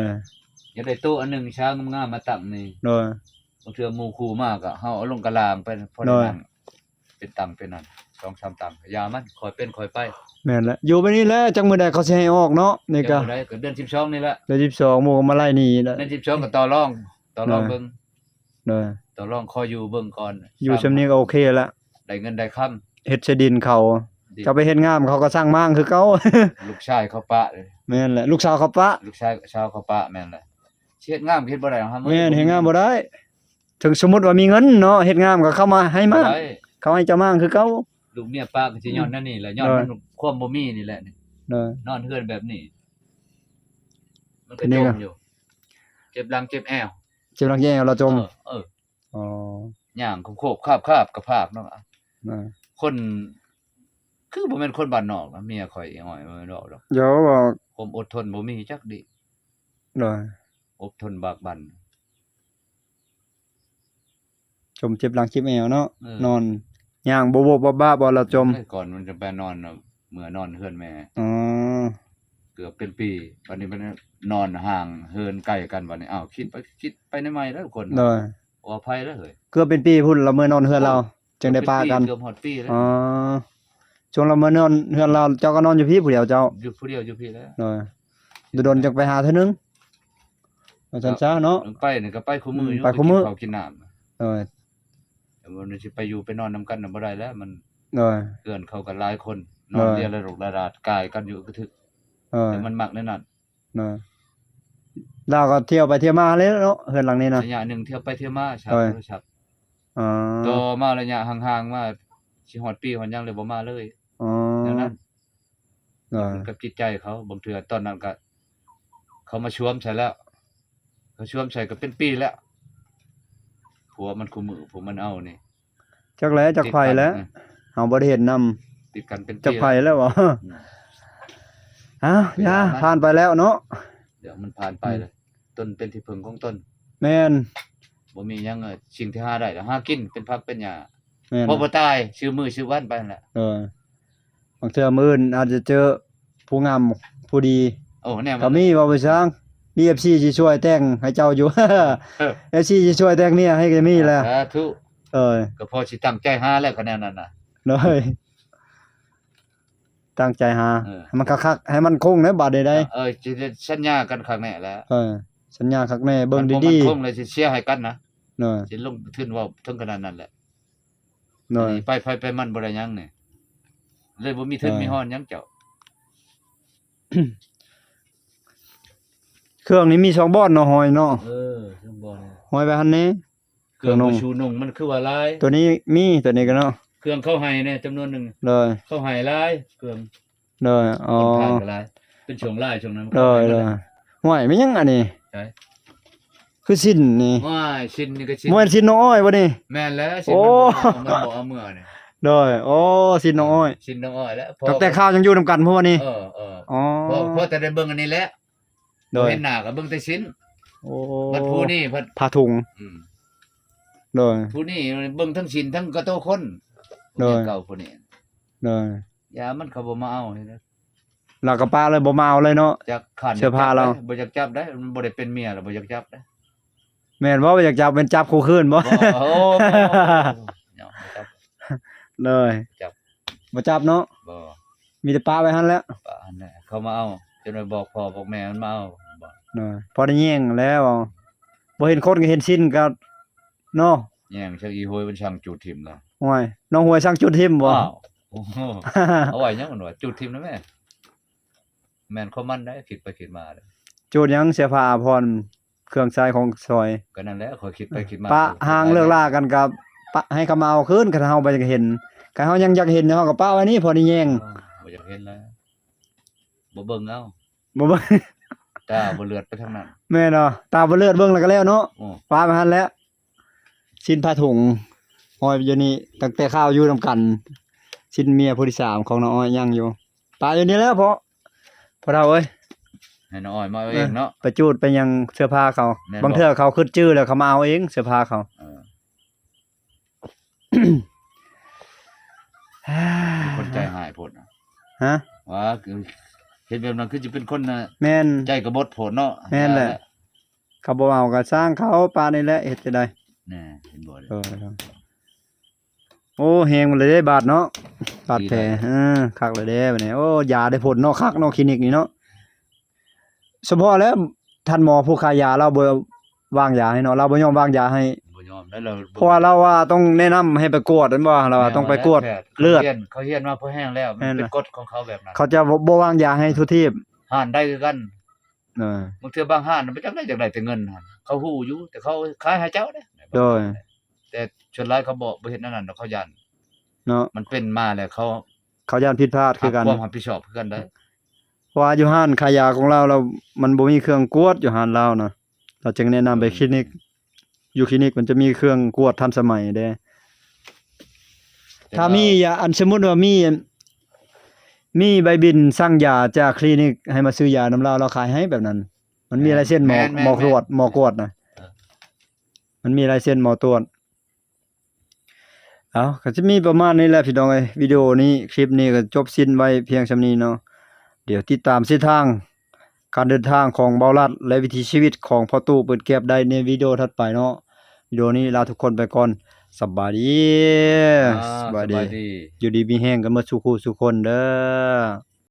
ຢາກໄດ້ໂຕະອັນໜຶ່ງຊາງາມໆມາຕັ້ງນີ້ ໂດຍ ບາງເທື່ອໝູ່ຄູ່ມາກໍເຮົາເອົາລົງກະລາງໄປ ພໍໄດ້ ໂດຍ ນັ່ງ ເປັນຕັ່ງເປັນອັນ ສອງສາມຕັ່ງ ຢ່າມັນ ຄ່ອຍເປັນຄ່ອຍໄປ ແມ່ນແຫຼະ ຢູ່ແບບນີ້ແຫຼະ ຈັກມື້ໃດເຂົາຊິໃຫ້ອອກເນາະ ນີ້ກໍ ຈັກມື້ໃດ ກໍເດືອນສິບສອງນີ້ແຫຼະ ເດືອນສິບສອງ ໝູ່ກໍມາໄລ່ໜີແລ້ວ ເດືອນສິບສອງກໍຕໍ່ລອງ ຕໍ່ລອງ ໂດຍ ເບິ່ງ ໂດຍ ຕໍ່ລອງຂໍຢູ່ເບິ່ງກ່ອນ ຢູ່ຊ່ຳນີ້ກໍໂອເຄລະ ໄດ້ເງິນໄດ້ຄຳ ເຮັດໃສ່ດິນເຂົາ ດິນ ເຈົ້າໄປເຮັດງາມເຂົາກໍສັ່ງມ້າງຄືເກົ່າ ລູກຊາຍເຂົາປະເລີຍ ແມ່ນແຫຼະ ລູກສາວເຂົາປະ ລູກຊາຍ ສາວເຂົາປະ ແມ່ນແຫຼະ ຊິເຮັດງາມເຮັດບໍ່ໄດ້ ແມ່ນ ເຮັດງາມບໍ່ໄດ້ ເຖິງສົມມຸດວ່າມີເງິນເນາະ ເຮັດງາມກໍເຂົາມາໃຫ້ມ້າງ ບໍ່ໄດ້ ເຂົາໃຫ້ເຈົ້າມ້າງຄືເກົ່າ ລູກເມຍປະກໍຊິຍ້ອນແນວນີ້ແຫຼະ ໂດຍ ຍ້ອນມັນຄວາມບໍ່ມີນີ້ແຫຼະນີ້ ໂດຍ ນອນເຮືອນແບບນີ້ ມັນກໍຈົມຢູ່ ເຈັບຫຼັງເຈັບແອວ ເຈັບຫຼັງເຈັບແອວລະຈົມ ເອີ ເອີ ອໍ ຍ່າງໂຄບໆຄາບໆກະພາບເນາະ ອ່າ ຄົນ ຄືບໍ່ແມ່ນຄົນບ້ານນອກນະ ເມຍຂ້ອຍອີອ້ອຍ ບໍ່ແມ່ນເວົ້າດອກ ຢ່າເວົ້າ ຄວາມອົດທົນບໍ່ມີຈັກດີ້ ໂດຍ ອົດທົນບາກບັ່ນ ຈົມເຈັບຫຼັງເຈັບແອວເນາະ ເອີ ນອນ ຍ່າງໂບະໆບາບໆບໍ່ລະຈົມ ເມື່ອກ່ອນມັນຈະໄປນອນ ເມື່ອນອນເຮືອນແມ່ ອໍ ເກືອບເປັນປີ ບັດນີ້ມັນນອນຫ່າງເຮືອນໄກກັນ ບັດນີ້ ອ້າວ ຄິດໄປຄິດໄປໃນໃໝ່ແລ້ວຄົນ ໂດຍ ຂໍອະໄພເດີເຮີ້ຍ ເກືອບເປັນປີພຸ້ນລະເມືອນອນເຮືອນລາວ ຈັ່ງໄດ້ປະກັນ ເກືອບຮອດປີແລ້ວ ອໍ ຊ່ວງລາວເມືອນອນເຮືອນລາວ ເຈົ້າກໍນອນຢູ່ພີ້ຜູ້ດຽວເຈົ້າ ຢູ່ຜູ້ດຽວຢູ່ພີ້ແລ້ວ ໂດຍ ດົນໆຈັ່ງໄປຫາເທື່ອໜຶ່ງ ວ່າຊັ້ນຊະເນາະ ເອີ ໄປນີ້ກໍໄປຄູ່ມື້ຢູ່ ໄປຄູ່ມື້ ໄປກິນເຂົ້າກິນນ້ຳ ໂດຍ ແຕ່ວ່າມັນຊິໄປຢູ່ໄປນອນນຳກັນນະບໍ່ໄດ້ແລ້ວ ມັນ ໂດຍ ເຮືອນເຂົາກໍຫຼາຍຄົນ ໂດຍ ນອນລຽລະດົກລະດາດກາຍກັນຢູ່ກະທຶກ ໂດຍ ແຕ່ມັນມັກແນວນັ້ນ ໂດຍ ລາວກໍທ່ຽວໄປທ່ຽວມາແຫຼະເນາະ ເຮືອນຫຼັງນີ້ນະ ໄລຍະໜຶ່ງທ່ຽວໄປທ່ຽວມາ ຊາກ ໂດຍ ໂທລະສັບ ອໍ ຕໍ່ມາໄລຍະຫ່າງໆມາ ຊິຮອດປີຮອດຫຍັງແລ້ວບໍ່ມາເລີຍ ອໍ ແນວນັ້ນ ໂດຍ ກັບຈິດໃຈເຂົາ ບາງເທື່ອຕອນນັ້ນກໍ ເຂົາມາຊວມໃສ່ແລ້ວ ເຂົາຊວມໃສ່ກໍເປັນປີແລ້ວ ຜົວມັນຄູ່ມື້ ຜົວມັນເອົານີ້ ຈັກແຫຼະ ຈັກໃຜແຫຼະ ຕິດກັນ ເຮົາບໍ່ໄດ້ເຫັນນຳ ຕິດກັນເປັນປີ ຈັກໃຜແລ້ວ ອືມ ອ້າວ ຢ່າ ຢ່າ ຜ່ານໄປແລ້ວເນາະ ດຽວມັນຜ່ານໄປ ອືມ ແລ້ວ ຕົນເປັນທີ່ເພິ່ງຂອງຕົນ ແມ່ນ ບໍ່ມີຫຍັງ ເອີ ສິ່ງທີ່ຫາໄດ້ກໍຫາກິນ ເປັນຜັກເປັນຫຍ້າ ແມ່ນ ພໍບໍ່ຕາຍ ຊື່ມື້ຊື່ວັນໄປຫັ້ນແຫຼະ ເອີ ບາງເທື່ອມື້ອື່ນອາດຈະເຈີຜູ້ງາມຜູ້ດີ ໂອ້ ແນ່ ກໍມີ ເວົ້າໄປຊ່າງ ມີເອັຟຊີຊິຊ່ວຍແຕ່ງໃຫ້ເຈົ້າຢູ່ ເອີ ເອັຟຊີຊິຊ່ວຍແຕ່ງເມຍໃຫ້ກໍມີແຫຼະ ສາທຸ ເອີ ກໍພໍຊິຕັ້ງໃຈຫາແລ້ວ ຄະແນນນັ້ນນະ ໂດຍ ຕັ້ງໃຈຫາ ເອີ ໃຫ້ມັນຄັກໆ ໃຫ້ມັນຄົງໃນບາດໃດໆ ເອີ ຊິໄດ້ສັນຍາກັນຄັກແນ່ແຫຼະ ເອີ ສັນຍາຄັກແນ່ ເບິ່ງດີໆ ຄັນບໍ່ໝັ້ນຄົງແລ້ວຊິເສຍໃຫ້ກັນນະ ໂດຍ ຊິລົງທຶນເວົ້າເຖິງຂະໜາດນັ້ນແຫຼະ ໂດຍ ອັນນີ້ໄປໃຜໄປມັນບໍ່ໄດ້ຫຍັງນີ້ ເລີຍບໍ່ມີທຶນ ໂດຍ ມີຮອນຫຍັງເຈົ້າ ໂດຍ ເຄື່ອງນີ້ມີສອງບ່ອນເນາະ ຫ້ອຍເນາະ. ເອີ ສອງບ່ອນ ຫ້ອຍໄວ້ຫັ້ນແດ່. ເຄື່ອງ ເຄື່ອງນຸ່ງ ບໍ່ຊູນຸ່ງ ມັນຄືວ່າຫຼາຍ. ໂຕນີ້ມີ ໂຕນີ້ກໍເນາະ. ເຄື່ອງເຂົາໃຫ້ແດ່ຈຳນວນໜຶ່ງ. ໂດຍ. ເຂົາໃຫ້ຫຼາຍເຄື່ອງ. ໂດຍ. ອໍ ເພິ່ນຂາຍກໍຫຼາຍ ເປັນຊ່ວງຫຼາຍຊ່ວງນັ້ນ. ໂດຍ ໂດຍ. ຫ້ວຍ ແມ່ນຫຍັງອັນນີ້? ໃສ? ຄືຊີ້ນນີ້. ໂອ້ຍ ຊີ້ນນີ້ກໍຊີ້ນ ບໍ່ແມ່ນຊີ້ນນ້ອງອ້ອຍບໍ່ນີ້? ແມ່ນແລ້ວ. ໂອ້ ຊີ້ນມັນບໍ່ ມັນບໍ່ເອົາເມືອນີ້. ໂດຍ. ໂອ້ ຊີ້ນນ້ອງອ້ອຍ. ຊີ້ນນ້ອງອ້ອຍແຫຼະ ຕັ້ງແຕ່ຄາວຍັງຢູ່ນຳກັນພຸ້ນນີ້. ເອີ ເອີ. ອໍ ພໍ ພໍແຕ່ໄດ້ເບິ່ງອັນນີ້ແຫຼະ. ໂດຍ. ເຫັນໜ້າກໍເບິ່ງແຕ່ຊີ້ນ. ໂອ້ ບັດຜູ້ນີ້ພັດຜ້າຖົງ. ອືມ. ໂດຍ. ຜູ້ນີ້ເບິ່ງທັງຊີ້ນທັງກະໂຕຄົນ. ໂດຍ. ຜູ້ເກົ່າຜູ້ນີ້. ໂດຍ. ຢ່າ ມັນກໍບໍ່ມາເອົາເດ້. ລາວກໍປະເລີຍ ບໍ່ມາເອົາເລີຍເນາະ. ຈັກຂັນ ເສື້ອຜ້າລາວ ບໍ່ຢາກຈັບໄດ໋. ມັນບໍ່ໄດ້ເປັນເມຍລະບໍ່ຢາກຈັບໄດ໋. ແມ່ນບໍ່? ບໍ່ຢາກຈັບ ແມ່ນຈັບຄູ່ຄືນບໍ່? ບໍ່. ໂອ້ ບໍ່ຈັບ. ໂດຍ. ຈັບ ບໍ່ຈັບເນາະ. ບໍ່. ມີແຕ່ປະໄວ້ຫັ້ນແຫຼະ. ປະຫັ້ນແຫຼະ ເຂົາມາເອົາ. ຈົນໄປບອກພໍ່ບອກແມ່ມັນມາເອົາ. ບໍ່. ໂດຍ. ພໍໄດ້ແຍງແລ້ວ ບໍ່ເຫັນຄົນກໍເຫັນຊີ້ນກໍເນາະ. ແຍງຈັກອີໂຫຍມັນສັ່ງຈູດຖິ້ມລະ. ໂອ້ຍ ນ້ອງຫວຍສັ່ງຈູດຖິ້ມບໍ່? ອ້າວ ໂອ້ໂຫ ເອົາໄວ້ຫຍັງມັນວ່າ ຈູດຖິ້ມນະແມ່. ແມ່ນຂອງມັນໄດ໋ ຄິດໄປຄິດມາເດ້. ຈູດຫຍັງ? ເສື້ອຜ້າອາພອນ ເຄື່ອງໃຊ້ຂອງສອຍ. ກໍນັ້ນແຫຼະ ຂ້ອຍຄິດໄປຄິດມາ ປະຮ່າງເລີກລາກັນກໍປະໃຫ້ເຂົາມາເອົາຄືນ ຄັນເຮົາບໍ່ຢາກເຫັນ. ຄັນເຮົາຍັງຢາກເຫັນ ເຮົາກໍປະໄວ້ນີ້ ພໍໄດ້ແຍງ. ເອີ ບໍ່ຢາກເຫັນແລ້ວ ບໍ່ເບິ່ງເອົາ. ບໍ່ເບິ່ງ ຕາບໍ່ເລືອດໄປທາງນັ້ນ. ແມ່ນບໍ່? ຕາບໍ່ເລືອດ ເບິ່ງແລ້ວກໍແລ້ວເນາະ. ໂອ້ ປະໄວ້ຫັ້ນແຫຼະ. ຊີ້ນຜ້າຖົງ ຫ້ອຍຢູ່ນີ້ ຕັ້ງແຕ່ຄາວຢູ່ນຳກັນ. ຊີ້ນເມຍຜູ້ທີສາມຂອງນ້ອງອ້ອຍຍັງຢູ່. ປະຢູ່ນີ້ແຫຼະ ພໍ່ ພໍ່ເຖົ້າເອີຍ. ໃຫ້ນ້ອງອ້ອຍມາເອົາເອງເນາະ. ເອີ ໄປຈູດໄປຫຍັງເສື້ອຜ້າເຂົາ. ແມ່ນບໍ່? ບາງເທື່ອເຂົາຄຶດຈື່ແລ້ວ ເຂົາມາເອົາເອງເສື້ອຜ້າເຂົາ. ເອີ ຄົນໃຈຮ້າຍໂພດນະ. ຮະ? ວ່າຄືເຮັດແບບນັ້ນຄືຊິເປັນຄົນນະ. ແມ່ນ. ໃຈກະບົດໂພດເນາະ. ແມ່ນແຫຼະ. ເຂົາບໍ່ເອົາກໍຊ່າງເຂົາ ປານນີ້ແຫຼະ ເຮັດຈັ່ງໃດ. ແນ່ ເຫັນບໍ່ເດ້. ໂອ້ ແຮງມັນເລີຍເດ້ບາດເນາະ ບາດແຜ. ດີແລ້ວ. ເອີ ຄັກເລີຍເດ້ບາດນີ້. ໂອ້ ຢາໄດ້ຜົນເນາະ ຄັກເນາະ ຄລີນິກນີ້ເນາະ. ສະເພາະແລ້ວ ທ່ານໝໍຜູ້ຂາຍຢາລາວບໍ່ວາງຢາໃຫ້ເນາະ ລາວບໍ່ຍອມວາງຢາໃຫ້. ບໍ່ຍອມໄດ້ລາວ. ເພາະວ່າລາວວ່າຕ້ອງແນະນຳໃຫ້ໄປກວດແມ່ນບໍ່? ລາວວ່າຕ້ອງໄປກວດເລືອດ. ເຂົາຮຽນມາພໍແຮງແລ້ວ. ແມ່ນແຫຼະ. ເປັນກົດຂອງເຂົາແບບນັ້ນ. ເຂົາຈະບໍ່ ບໍ່ວາງຢາໃຫ້ທຸກທີບ. ຮ້ານໃດຄືກັນ. ເອີ ບາງເທື່ອບາງຮ້ານບໍ່ຈັກໄດ້ ຢາກໄດ້ແຕ່ເງິນຫັ້ນ ເຂົາຮູ້ຢູ່ ແຕ່ເຂົາຂາຍໃຫ້ເຈົ້າເດ້. ໂດຍ. ແຕ່ສ່ວນຫຼາຍເຂົາບໍ່ ບໍ່ເຮັດແນວນັ້ນດອກ ເຂົາຢ້ານເນາະ. ມັນເປັນມາແລ້ວ ເຂົາ ເຂົາຢ້ານຜິດພາດຄືກັນ ຮັບຄວາມຮັບຜິດຊອບຄືກັນໄດ໋. ເພາະວ່າຢູ່ຮ້ານຂາຍຢາຂອງລາວ ລາວ ມັນບໍ່ມີເຄື່ອງກວດຢູ່ຮ້ານລາວນະ ລາວຈຶ່ງແນະນຳໄປຄລີນິກ. ອືມ ຢູ່ຄລີນິກມັນຈະມີເຄື່ອງກວດທັນສະໄໝເດ້. ແຕ່ ຖ້າມີຢາ ອັນ ສົມມຸດວ່າມີ ມີໃບບິນສັ່ງຢາຈາກຄລີນິກໃຫ້ມາຊື້ຢານຳລາວ ລາວຂາຍໃຫ້ແບບນັ້ນ. ມັນມີ ແມ່ນ ລາຍເຊັນໝໍ ແມ່ນ ແມ່ນ ໝໍກວດ ແມ່ນ ໝໍກວດນະ. ເອີ ມັນມີລາຍເຊັນໝໍກວດ. ເອົາ ກໍຈະມີປະມານນີ້ແຫຼະພີ່ນ້ອງເອີຍ ວິດີໂອນີ້ ຄລິບນີ້ກໍຈົບສິ້ນໄວ້ພຽງສ່ຳນີ້ເນາະ. ດຽວຕິດຕາມເສັ້ນທາງການເດີນທາງຂອງເບົາລັດ ແລະ ວິຖີຊີວິດຂອງພໍ່ຕູ້ປືນແກັບໄດ້ໃນວິດີໂອຖັດໄປເນາະ. ວິດີໂອນີ້ລາທຸກຄົນໄປກ່ອນ. ສະບາຍດີ. ອ່າ ສະບາຍດີ. ສະບາຍດີ. ຢູ່ດີມີແຮງກັນໝົດສູ່ຄູ່ສູ່ຄົນເດີ.